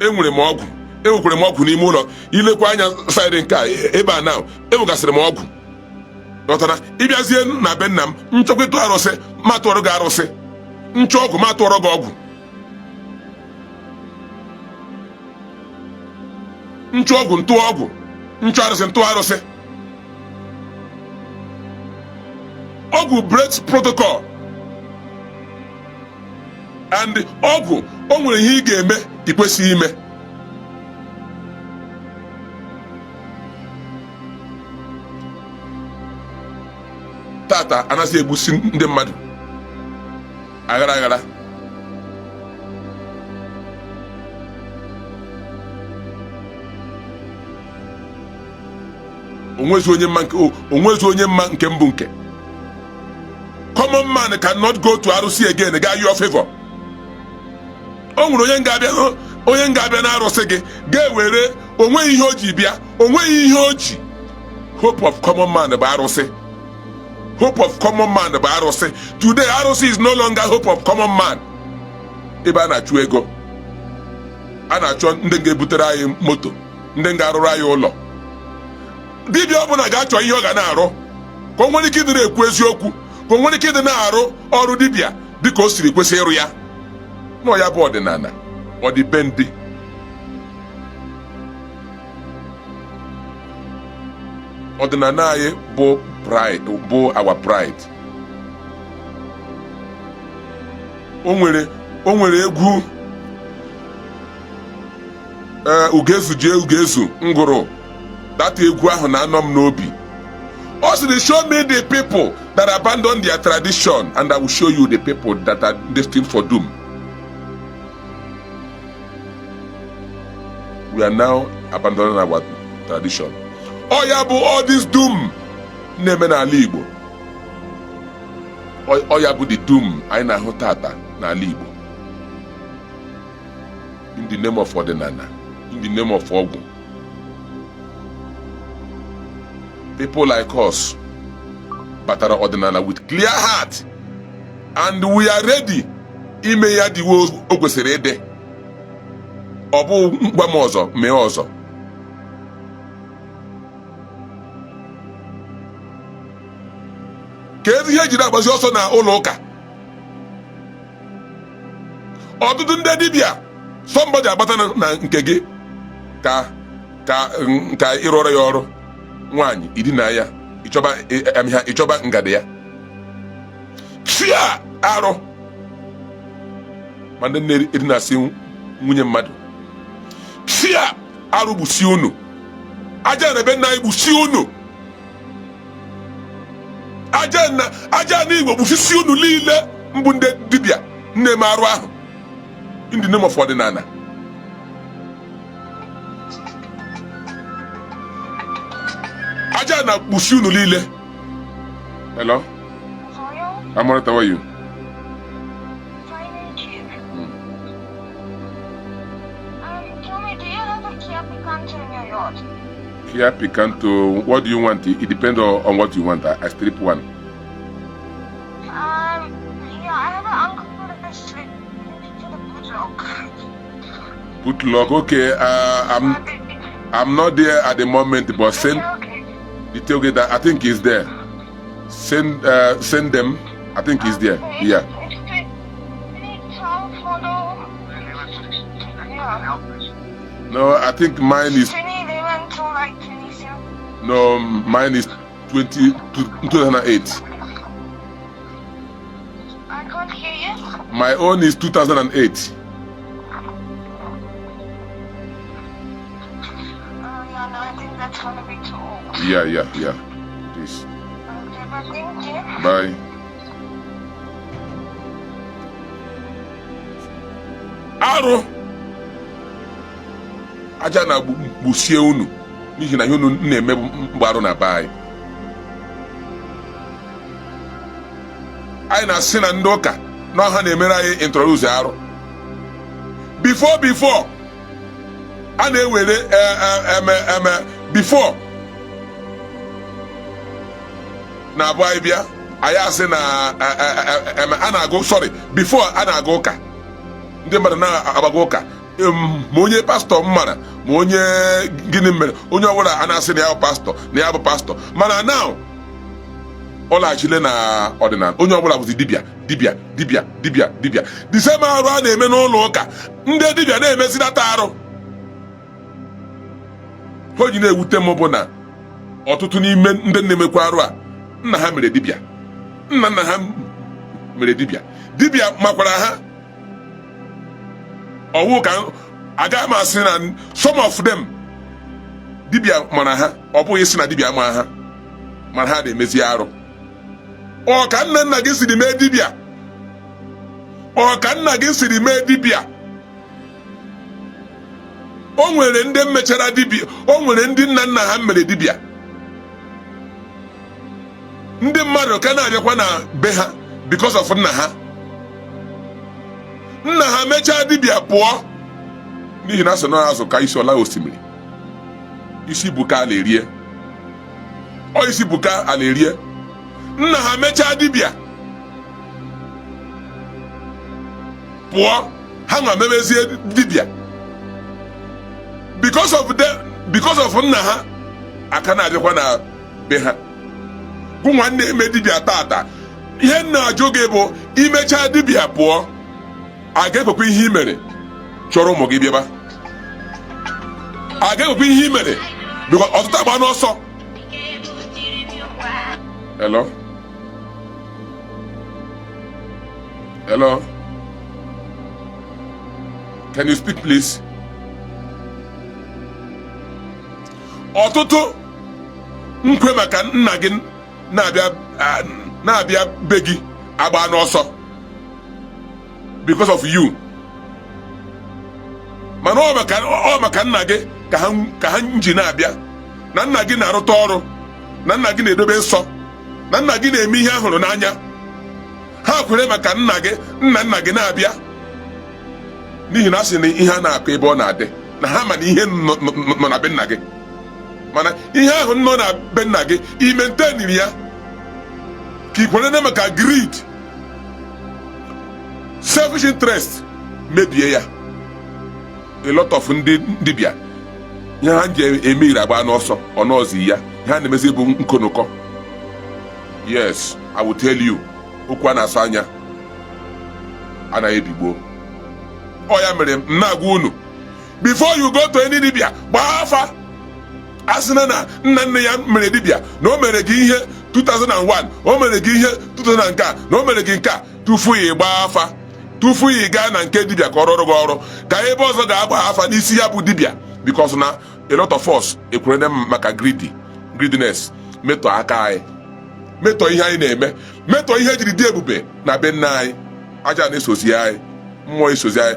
enwere m ọgwụ. Enwekwara m ọgwụ n'ime ụlọ. Ilekwa anya side nke a ebe a na enwegasịrị m ọgwụ. Ghọtara? Ịbịazie na be nna m, nchọkwa ịtụ arụsị, ma tụọrọ gị arụsị. Nchọ ọgwụ, ma tụọrọ gị ọgwụ. Nchọ ọgwụ, ntụ ọgwụ. Nchọ arụsị, ntụ arụsị. Ọgwụ breaks protocol and ọgwụ o nwere ihe ị ga-eme ị kwesịghị ime. Tata anaghị egbusi ndị mmadụ aghara aghara. Onwezi onye mma nke, onwezi onye mma nke mbụ nke. Common man cannot go to arụsị again gaa yọọ favor. O nwere onye ga-abịa, onye ga-abịa na arụsị gị ga-ewere onweghị ihe o ji bịa, onweghị ihe o ji. Hope of common man bụ arụsị. Hope of common man bụ arụsị. Today arụsị is no longer hope of common man. Ebe a na-achụ ego, a na-achọ ndị ga-ebutere anyị moto, ndị ga-arụrụ anyị ụlọ. Dibịa ọbụla ga-achọ ihe ọ ga na-arụ ka o nwere ike ịdị na-ekwu eziokwu, ka o nwere ike ịdị na-arụ ọrụ dibịa dịka o siri kwesị ịrụ ya. Nọ ya bụ ọdịnala, ọdịbendị. Ọdịnala anyị bụ pride, bụ our pride. O nwere egwu ee Ugezu jee Ugezu ngụrụ. That egwu ahụ na-anọ m n'obi. Ọ sịrị, "Show me the people that abandon their tradition and I will show you the people that are destined for doom." We are now abandoning our tradition. Ọ ya bụ all this doom na-eme n'ala Igbo. Ọ ya bụ the doom anyị na-ahụ tata n'ala Igbo, in the name of ọdịnala, in the name of ọgwụ. People like us batara ọdịnala with clear heart and we are ready ime ya the way o kwesịrị ịdị. Ọ bụ gwa m ọzọ mee ọzọ. Ka ezi ihe ejiri agbazi ọsọ na ụlọ ụka, ọtụtụ ndị dibịa, somebody agbata na nke gị ka ịrụọrọ ya ọrụ nwaanyị, idina ya, ịchọba ha, ịchọba ngada ya tia arụ. Ma ndị na-edinasị nwunye mmadụ, tia arụ, gbusie unu. Aja na ebe nna anyị gbusie unu. Aja na aja na Igbo gbusisi unu niile mbụ ndị dibịa na-eme arụ ahụ in the name of ọdịnala. Aja na kpusi unu niile. Hello? How I'm alright, how are you? Fine, thank you. Tell me, do you have a Kia Picanto in your yard? Kia Picanto, what do you want? It depends on what you want. I strip one. Yeah, I have an uncle that's looking for the boot lock. Boot lock, okay. I'm not there at the moment, but send Okay. the tailgate. I think is there. Send them. I think he's there. Okay, Yeah. It's 2012 model. Yeah. No, I think mine is 2011 to like 27. No, mine is 20, 2008. I can't hear you. My own is 2008. Oh, yeah, no, I think that's gonna be too old. Yeah. It is. Okay, but thank you. Bye. Arụ aja na gbusie unu, n'ihi na ihe unu na-eme bụ mgbarụ na be anyị. Anyị na-asị na ndị ụka na ọha na-emere anyị introduce arụ. Before a na-ewere eme eme before na-abụ anyị bịa, anyị asị na a na-agụ, sorry, before a na-aga ụka, ndị mmadụ na-agbaga ụka, ma onye pastọ m mara, ma onye gịnị mere, onye ọbụla a na-asị na ya bụ pastọ, na ya bụ pastọ. Mana now ọ laghachile na ọdịnala, onye ọbụla bụzi dibịa, dibịa, dibịa, dibịa, dibịa. The same arụ a na-eme n'ụlọ ụka, ndị dibịa na-emezidata arụ. O ji na-ewute m bụ na ọtụtụ n'ime ndị na-emekwa arụ a, nna ha mere dibịa, nna nna ha mere dibịa, dibịa makwara ha. Ọwụ ka agaghị m asị na some of them dibịa mara ha, ọ bụghị sị na dibịa ma ha, mana ha na-emezi arụ. Ọ ka nna nna gị siri mee dibịa, ọ ka nna gị siri mee dibịa. O nwere ndị mechara dibịa, o nwere ndị nna nna ha mere dibịa, ndị mmadụ ka na-abịakwa na be ha because of nna ha. Nna ha mechaa dibịa pụọ, n'ihi na asị na azụ ka isi ọla osimiri, isi buka ala erie, ọ isi buka ala erie. Nna ha mechaa dibịa pụọ, ha nwa memezie dibịa because of nna ha, aka na-abịakwa na be ha. Gụ nwanne eme dibịa tata, ihe nna ajụ gị bụ, imechaa dibịa pụọ, a ga-ekwekwa ihe i mere chọrọ ụmụ gị bịaba? A ga-ekwekwa ihe i mere? Because ọtụtụ agba n'ọsọ. Hello? Hello? Can you speak, please? Ọtụtụ nkwe maka nna gị na-abịa na-abịa be gị agba n'ọsọ because of you, mana ọ maka nna gị ka ha ji na-abịa, na nna gị na-arụta ọrụ, na nna gị na-edobe nsọ, na nna gị na-eme ihe a hụrụ n'anya. Ha kwere maka nna gị, nna nna gị na-abịa, n'ihi na a sị na ihe a na-akọ ebe ọ na-adị na ha ma na ihe nọ na be nna gị, mana ihe ahụ nọ na be nna gị i maintainiri ya ka ị kwere na maka greed, selfish interest mebie ya. A lot of ndị dibịa, ihe ha ji eme ire agba n'ọsọ ọnọzi ya, ihe ha na-emezi bụ nkonụkọ. Yes, I will tell you, okwu a na-asọ anya anaghị ebigbo. Ọ ya mere m na-agwa unu, before you go to any dibịa, gbaa afa. Asịna na nna nne ya mere dibịa, na o mere gị ihe 2001, o mere gị ihe 2000 nke a, na o mere gị nke a. Tufu ya gbaa afa, tufu ya gaa na nke dibịa ka ọ rụrụ gị ọrụ, ka ebe ọzọ ga-agba afa n'isi ya bụ dibịa, because na a lot of us ekwere maka greediness metọ aka anyị, metọ ihe anyị na-eme, metọ ihe ejiri dị ebube na be nna anyị. Aja na-esozi anyị, mmụọ esozi anyị,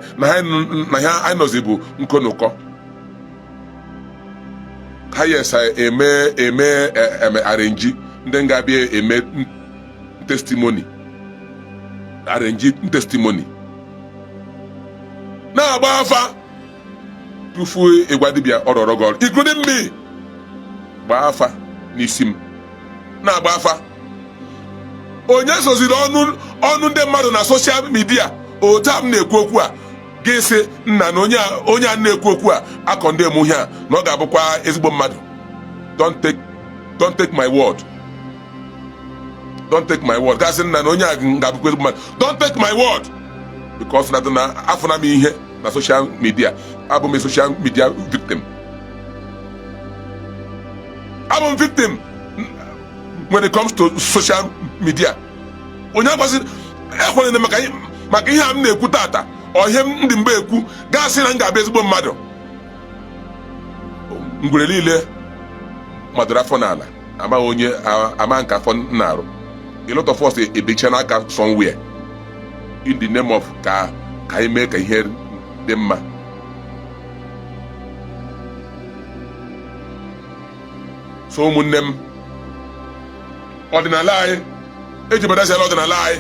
na ha anyị nọzi bụ nkonụkọ. Ha yes eme eme eme arrange ndị ga-abịa eme testimony, arrange testimony, na-agba afa tufu ịgwa dibịa ọrọrọ gị ọrụ, including me. Gbaa afa n'isi m, na-agba afa. Onye soziri ọnụ ọnụ ndị mmadụ na social media otu a m na-ekwu okwu a, gị sị nna na onye a na-ekwu okwu a akọ ndị emu ihe a, na ọ ga-abụkwa ezigbo mmadụ. Don't take my word, don't take my word. Gasị nna na onye a ga-abụkwa ezigbo mmadụ, don't take my word, because na afụna m ihe na social media. Abụ m social media victim. Abụ m victim when it comes to social media. Onye agbasị ekwenyere maka ihe a m na-ekwu tata, ọ ihe m ndị mgbe ekwu gasị na m ga-abụ ezigbo mmadụ. Ngwere niile madoro afọ n'ala, amaghị onye ama nke afọ na-arụ. A lot of us ebecha n'aka somewhere in the name of ka anyị mee ka ihe dị mma. So ụmụnne m, ọdịnala anyị ejibadaziala ọdịnala anyị.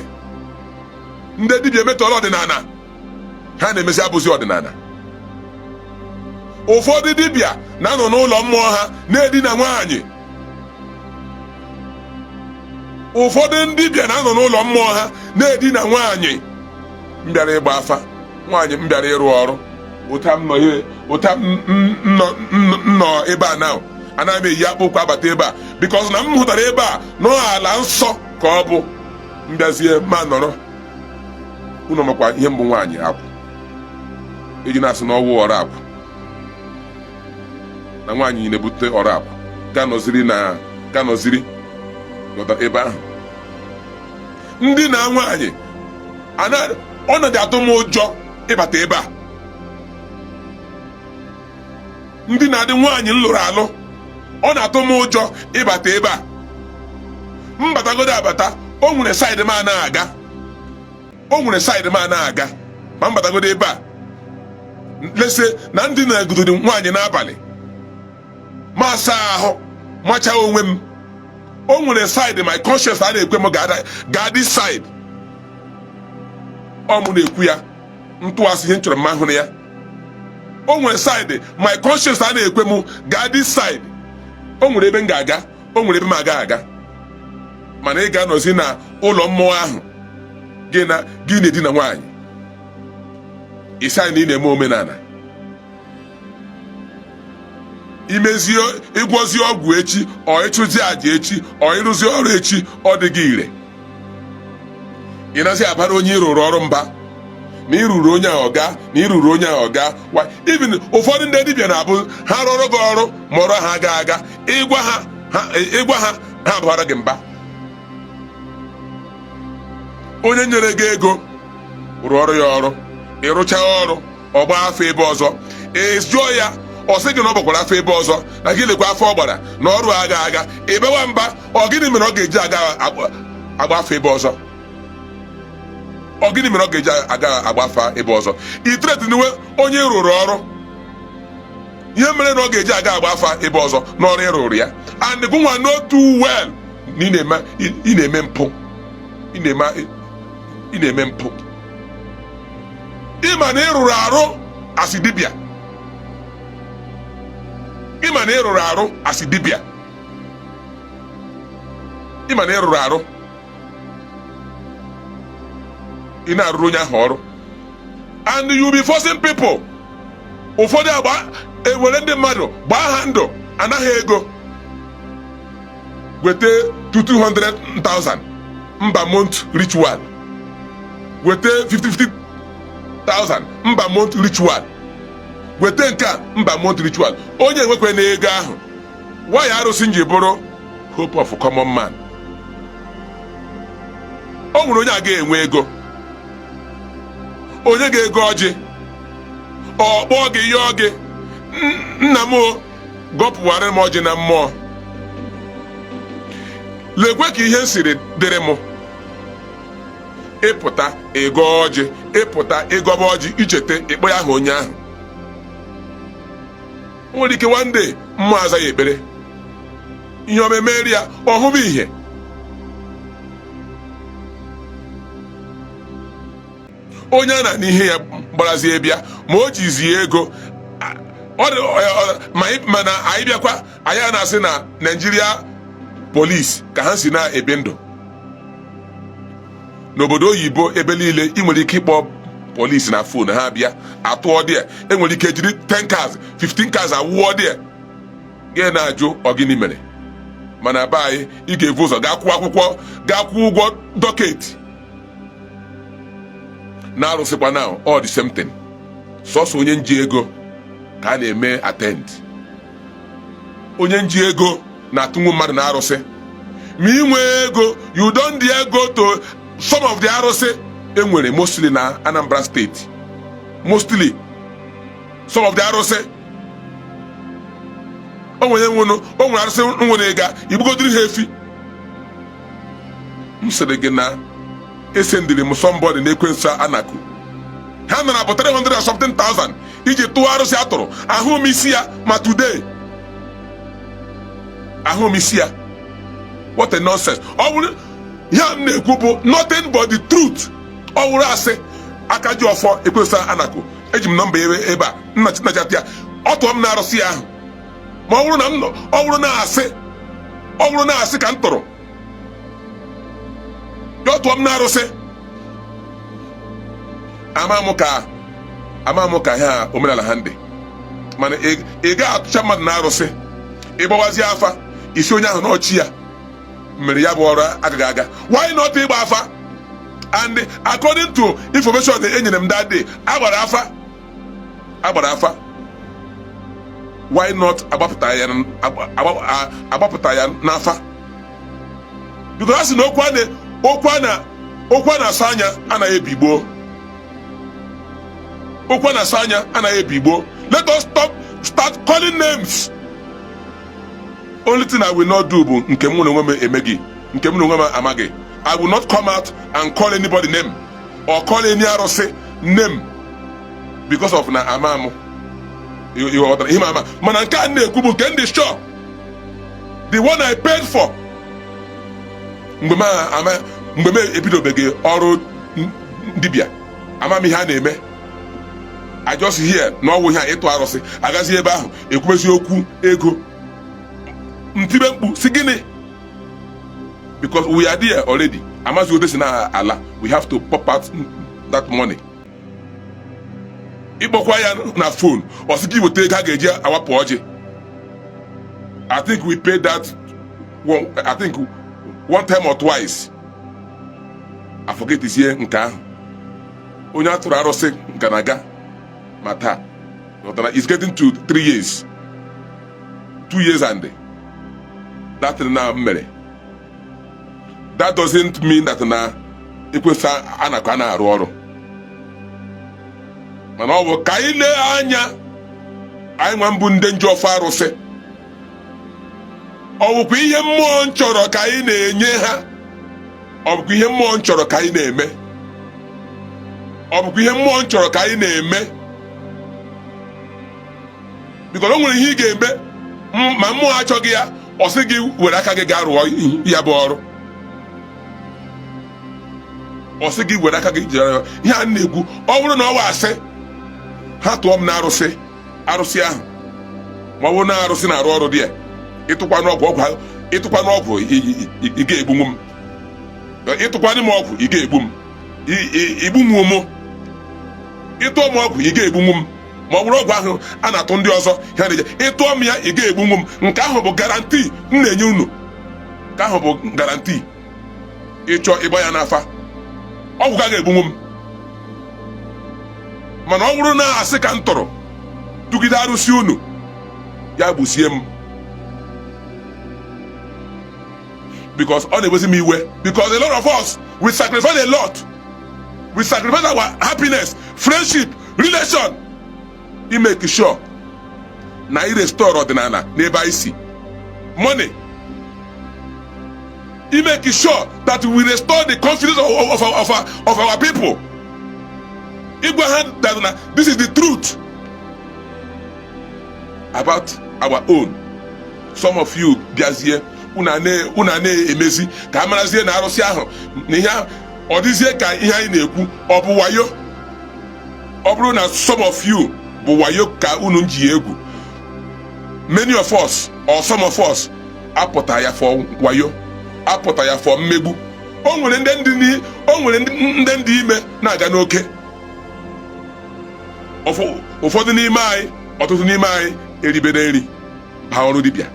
Ndị dibịa emetọrọ ọdịnala, ha na-emezi abụzi ọdịnala. Ụfọdụ dibịa na-anọ n'ụlọ mmụọ ha na-edina nwaanyị. Ụfọdụ ndị dibịa na-anọ n'ụlọ mmụọ ha na-edina nwaanyị. M bịara ịgba afa nwaanyị, m bịara ịrụ ọrụ, ụta m nọ ihe ụta m nọ ebe a na anaghị m eyi akpụkpọ abata ebe a, because na m hụtara ebe a n'ala nsọ ka ọ bụ. Mbịazie ma nọrọ unu makwa ihe mbụ nwaanyị akwụ eji na-asị na ọwụ ọrụ akwụ, na nwaanyị na-ebute ọrụ akwụ, ga nọziri na ga nọziri nọta ebe ahụ. Ndị na nwaanyị ọ na-adị atụ m ụjọ ịbata ebe a. Ndị na-adị nwaanyị m lụrụ alụ, ọ na-atụ m ụjọ ịbata ebe a. M batagodo abata, o nwere side m anaghị aga, o nwere side m anaghị aga ma m batagodo ebe a. Lese na ndị na-egudoro nwaanyị n'abalị, ma asa ahụ, machaa onwe m, o nwere side my conscience a na-ekwe m gaa this side. Ọ mụ na-ekwu ya, ntụasị ihe m chọrọ mma hụrụ ya. O nwere side my conscience a na-ekwe m gaa this side. O nwere ebe m ga-aga, o nwere ebe m aga aga. Mana ị ga-anọzi na ụlọ mmụọ ahụ gị na gị na-edina nwaanyị, isi anyị na ị na-eme omenala. Imezie, ịgwọzi ọgwụ echi, ọ ịchụzi àjà echi, ọ ịrụzi ọrụ echi, ọ dịghị ire. Ị nazi abara onye ịrụrụ ọrụ mba na ịrụrụ onye a ọga, na ịrụrụ onye a ọga. Even ụfọdụ ndị dibịa na-abụ ha rụọrọ gị ọrụ, ma ọrụ ha aga aga, ịgwa ha, ha abara gị mba. Onye nyere gị ego rụọrọ ya ọrụ, ịrụcha ọrụ, ọ gbaa afa ebe ọzọ, ị jụọ ya, ọ sị gị na ọ gbakwara afa ebe ọzọ, na gị lekwa afa ọ gbara na ọrụ aga aga. Ịbewa mba, ọ gịnị mere ọ ga-eji aga agba afa ebe ọzọ? Ọ gịnị mere ọ ga-eji aga agba afa ebe ọzọ? I threateniwe onye rụrụ ọrụ, ihe mere na ọ ga-eji aga agba afa ebe ọzọ n'ọrụ ịrụrụ ya. And gụnwa know too well na ị na-eme mpụ, ị na-eme mpụ. Ịma na ị rụrụ arụ asị dibịa, ịma na ị rụrụ arụ asị dibịa, ịma na ị rụrụ arụ, ị na-arụrụ onye ahụ ọrụ, and you be forcing people. Ụfọdụ agba ewere ndị mmadụ gbaa ha ndụ, anaghị ego, weta 200,000 mba month ritual, weta 50,000 mba month ritual, weta nke a mba month ritual. Onye enwekwe na ego ahụ, waya arụsị nji bụrụ hope of common man. O nwere onye aga enwe ego, onye ga-ego ọjị, ọ kpọọ gị, yọọ gị, "Nna m o, gọpụwara m ọjị na mmụọ, lekwe ka ihe siri dịrị m." Ịpụta ịgọ ọjị, ịpụta ịgọba ọjị, icheta ịkpọ ya aha onye ahụ. O nwere ike one day mmụọ aza ya ekpere, ihe ọma emeri ya, ọ hụba ihe. Onye a na n'ihe ya gbarazie bịa, ma o jizie ego mana anyị bịakwa, anyị a na-asị na Nigeria police ka ha si na-ebi ndụ n'obodo oyibo. Ebe niile ị nwere ike ịkpọ polisi na phone, ha bịa atụọ dị, enwere ike jiri 10 cars, 15 cars awụọ dị. Gị na-ajụ, ọ gịnị mere? Mana be anyị, ị ga-ebu ụzọ gaa kwụọ akwụkwọ, gaa kwụọ ụgwọ docket na-arụsịkwa. Now all the same thing, sọsọ onye nji ego ka a na-eme attend. Onye nji ego na-atụnwu mmadụ na arụsị. Ma ị nwee ego, you don dare go to some of the arụsị enwere, mostly na Anambra State, mostly some of the arụsị o nwere nwụnụ, o nwere arụsị nwere ịga igbugodiri ha efi. M sịrị gị na esendiri m somebody na ekwensu anaku ha nara bụ 300 and something thousand iji tụọ arụsị atụrụ. Ahụ m isi ya, ma today ahụ m isi ya. What a nonsense! Ọ bụrụ ihe m na-ekwu bụ nothing but the truth. Ọ wụrụ asị, aka ji ọfọ ekwensu anakụ, eji m nọmba ebe a nna chinachata ya, ọ tụọ m na arụsị ya ahụ. Ma ọ bụrụ na m nọ, ọ bụrụ na asị, ọ bụrụ na asị ka m tụrụ ya, ọ tụọ m na arụsị. Ama m ka ha omenala ha ndị, mana ị ga-atụcha mmadụ na arụsị, ịgbawazie afa isi onye ahụ n'ọchị ya mere ya bụ ọrụ agaghị aga. Why not ịgba afa? And according to information e nyere m that day, agbara afa, agbara afa. Why not agbapụta ya, agbapụta ya n'afa? Because a sị na okwu a na-asọ anya anaghị ebigbo, okwu a na-asọ anya anaghị ebigbo. Let us stop, start calling names. Only thing I will not do bụ nke m na onwe m emeghị, nke m na onwe m amaghị. I will not come out and call anybody name or call any arụsị name because of na ama m ịghọtara ihe m ama. Mana nke a m na-ekwu bụ nke ndị sure, the one I paid for mgbe m ama, mgbe m ebidobeghị ọrụ dibịa, ama m ihe a na-eme. I just hear na ọwụ ihe a ịtụ arụsị, agazi ebe ahụ ekwubezi okwu ego, ntibe mkpu si gịnị? Because we are there already, amazi ote si na ala, we have to pop out that money. Ịkpọkwa ya na phone, ọ sị gị weta ego a ga-eji awapụ ọjị. I think we paid that one, I think one time or twice, I forget isie nke ahụ. Onye atụrụ arụsị ga na-aga ma taa. Ghọtara? It's getting to 3 years, 2 years and that thing na mere. That doesn't mean that na Ekwesị anakọ a na-arụ ọrụ, mana ọ bụ ka anyị lee anya anyị nwa mbụ ndị njọ ọfọ arụsị. Ọ bụkwa ihe mmụọ chọrọ ka anyị na-enye ha? Ọ bụkwa ihe mmụọ chọrọ ka anyị na-eme? Ọ bụkwa ihe mmụọ chọrọ ka anyị na-eme? Because o nwere ihe ị ga-eme ma mmụọ achọghị ya, ọ sị gị were aka gị gaa rụọ ya bụ ọrụ. Ọ sị gị were aka gị jere ihe a na-ekwu. Ọ bụrụ na ọ wa asị ha tụọ m na arụsị, arụsị ahụ, ma ọ bụrụ na arụsị na-arụ ọrụ dị ya, ịtụkwa n'ọgwụ, ọgwụ ịtụkwa n'ọgwụ, ị ga-egbunwu m. Ịtụkwanụ m ọgwụ, ị ga-egbu m. Igbunwu m. Ịtụọ m ọgwụ, ị ga-egbunwu m. Ma ọ bụrụ ọgwụ ahụ a na-atụ ndị ọzọ ha na-eje, ịtụọ m ya, ị ga-egbunwu m. Nke ahụ bụ guarantee m na-enye unu. Nke ahụ bụ guarantee. Ịchọ ịgba ya n'afa, ọgwụ ka ga-egbunwu m. Mana ọ bụrụ na asị ka m tụrụ tụgide arụsị unu, ya gbusie m, because ọ na-ewezi m iwe, because a lot of us, we sacrifice a lot. We sacrifice our happiness, friendship, relation, imake sure na i restore ọdịnala n'ebe anyị si, money, imake sure that we restore the confidence of our people, ịgwa ha that na this is the truth about our own. Some of you bịazie, unu a na-emezi ka a marazie na arụsị ahụ na ihe ọ dịzie ka ihe anyị na-ekwu ọ bụ wayo. Ọ bụrụ na some of you bụ wayo ka unu ji egwu, many of us or some of us apụta ya for wayo, apụta ya for mmegbu. O nwere ndị o nwere ndị ndị ime na-aga n'oke. Ụfọdụ n'ime anyị, ọtụtụ n'ime anyị eribere nri baa ọrụ dibịa.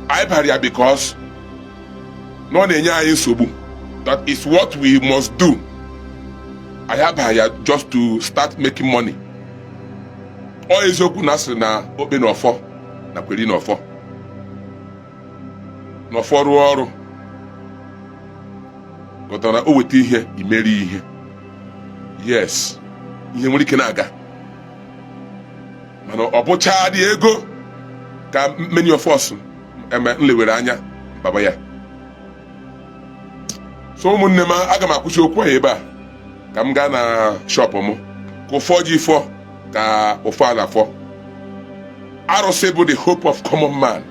Anyị bara ya because na ọ na-enye anyị nsogbu. That is what we must do. Anyị abaghị ya just to start making money. Ọ eziokwu na asịrị na okpe na ọfọ na kweri na ọfọ na ọfọ rụọ ọrụ ghọtara o weta ihe imeri ihe. Yes, ihe nwere ike na-aga, mana ọ bụcha dị ego ka many of us eme nlewere anya baba ya. So ụmụnne m, aga m akwụsị okwu a ebe a ka m gaa na shop m, ka ụfọ ji fọ, ka ụfọ ala fọ. Arụsị bụ the hope of common man.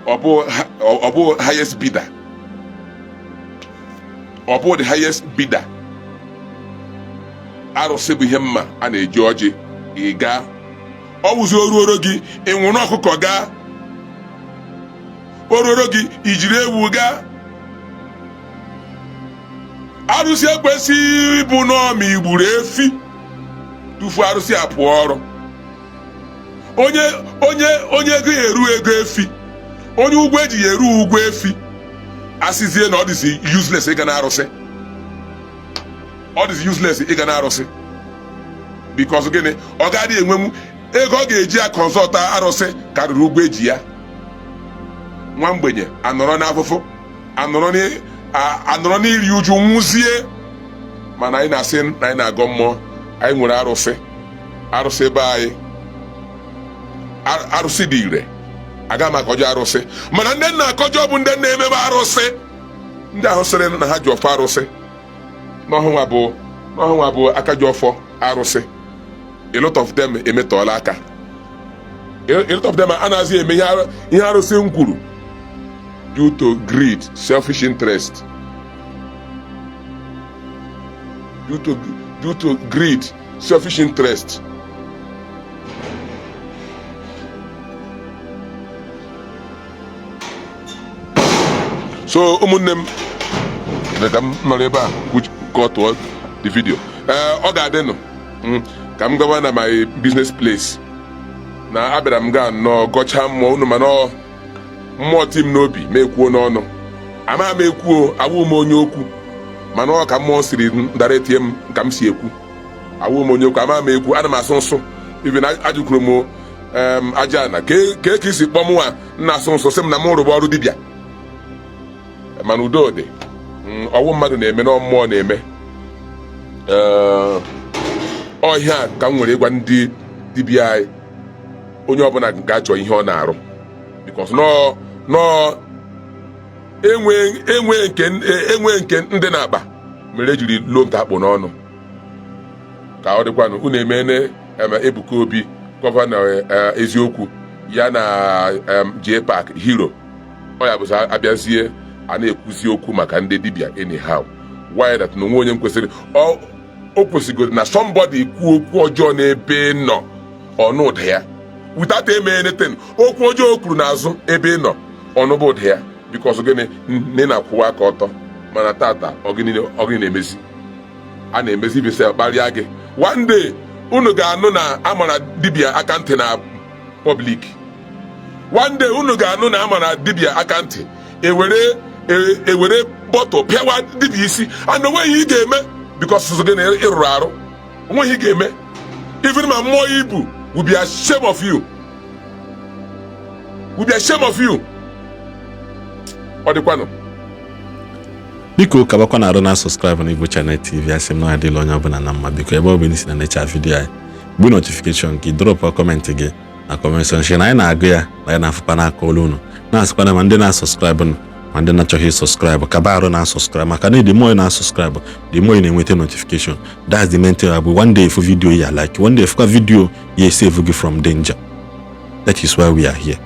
Ọ bụ highest bidder, ọ bụ the highest bidder. Arụsị bụ ihe mma a na-eji ọjị ị gaa. Ọ wụzi oruoro gị ịnwụrụ ọkụkọ gaa, oruoro gị ijiri ewu gaa. Arụsị ekwesịghị ịbụ n'ọma igburu efi tufu arụsị a pụọ ọrụ. Onye onye onye ego ya eru ego efi, onye ụgwọ eji ya eru ụgwọ efi, asịzie na ọ dịzi useless ịga na arụsị. Ọ dịzi useless ịga na arụsị because gịnị? Ọ gaghị enwenwu ego ọ ga-eji a consult arụsị karịrị ụgwọ eji ya. Nwa mgbenye anọrọ n'afụfụ, anọrọ n'iri uju, nwụzie. Mana anyị na-asị na anyị na-agọ mmụọ, anyị nwere arụsị, arụsị ebe anyị, arụsị dị ire. Aga m akọjọ arụsị, mana ndị nna akọjọ bụ ndị na-emebe arụsị, ndị ahụ sịrị na ha ji ọfọ arụsị n'ọhụnwa bụ aka ji ọfọ arụsị. A lot of them emetọọla aka. A lot of them anaghịzi eme ihe arụsị m kwuru due to greed, selfish interest, due to greed, selfish interest. So ụmụnne m, ka m nọrọ ebe a kọtụọ the video. Ee, ọ ga-adịnụ ka m gawa na my business place na abịara m gaa nnọọ gọchaa mmụọ unu, mana mmụọ ti m n'obi ma ekwuo n'ọnụ ama m ekwuo. Awụ m onye okwu, mana ọ ka mmụọ siri dara etie m ka m si ekwu. Awụ m onye okwu, ama m ekwu, ana m asụ nsụ. Even ajụkwuru m aja na ka ka isi kpọọ mụnwa nna asụ nsụ, sị m na m rụba ọrụ dibịa, mana udo dị. Ọwụ mmadụ na-eme na mmụọ na-eme. Ee, ọhịa ka m nwere ịgwa ndị dibịa anyị, onye ọbụla ga-achọ ihe ọ na-arụ, because nọọ nọọ enwe enwe nke ndị na-akpa mere ejiri loo nke akpụ n'ọnụ. Ka ọ dịkwanụ, unu emene Ebuka Obi, governor eziokwu ya na JPAC hero. Ọ ya bụzi abịazie a na-ekwuzi okwu maka ndị dibịa anyhow. Why that na onwe onye m kwesịrị o kwesịgoro na somebody kwuo okwu ọjọọ n'ebe nọ ọnụ ụda ya without eme anything. Okwu ọjọọ o kwuru n'azụ ebe ị nọ, ọnụbụ ụda ya, because gịnị? Na ị na-akwụwa aka ọtọ. Mana tata, ọ gịnị na-emezi? A na-emezi bisa kparịa gị. One day unu ga-anụ na amara dibịa aka ntị na public. One day unu ga-anụ na amara dibịa aka ntị, ewere bottle pịawa dibịa isi, and onweghị ị ga-eme, because gịnị? Ịrụrụ arụ. Onweghị ị ga-eme. Even ma mmụọ ibu will be ashamed of you, will be ashamed of you. Ọ dịkwanụ. Biko, kabakwa na arụ na subscribe na Igbo Channel TV. Asị m na adịla onye ọbụla na mma. Biko, ebe ọ bụla isi na necha video anyị, gbu notification gị, drop comment gị na comment section. Anyị na-agụ ya na anyị na-afụkwa n'aka olu unu. Na-asịkwana ma ndị na-asubscribe ma ndị na-achọghị subscribe, kaba arụ na subscribe, maka na the more ị na-asubscribe, the more ị na-enweta notification. That's the main thing. Bụ one day ifu video ya like, one day ifukwa video ya save gị from danger. That is why we are here.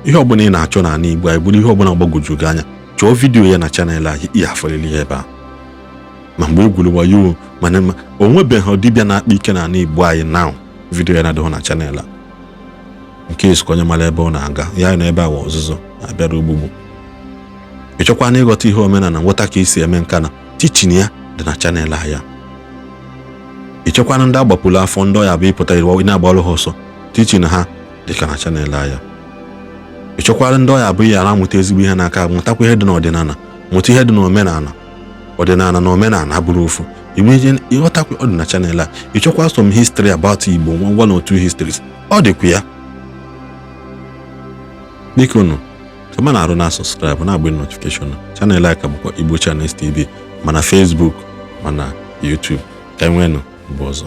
Ihe ọbụla ị na-achọ n'ala Igbo anyị, bụrụ ihe ọbụla gbagwoju gị anya, chọọ video ya na channel anyị, ihe afọlili ya ebe a. Ma mgbe egwuru wayo, mana ma o nwebeghị dibịa na-akpa ike n'ala Igbo anyị now video ya na-adịghị na channel a. Nke esikwa onye mara ebe ọ na-aga ya na ebe a wa ọzụzụ na-abịara ogbugbu. Ị chọkwa na ịghọta ihe omenala, nghọta ka esi eme nka na teaching ya dị na channel a ya. Ị chọkwana ndị agbapụrụ afọ, ndị ọya bụ ịpụta ị na-agbalụ ha ọsọ, teaching ha dịka na channel a ya. Ị chọkwara ndị ọya bụ ya na-amụta ezigbo ihe n'aka, mụtakwa ihe dị n'ọdịnala, mụta ihe dị n'omenala. Ọdịnala na omenala abụrụ ofu. Ịghọtakwa, ọ dị na channel a. Ị chọkwa some history about Igbo, one or two histories, ọ dịkwa ya. Biko unu kama na arụ na subscribe, na-agba notification. Channel a ka bụkwa Igbo Channels TV, mana Facebook, mana YouTube. Ka enwenụ mgbe ọzọ.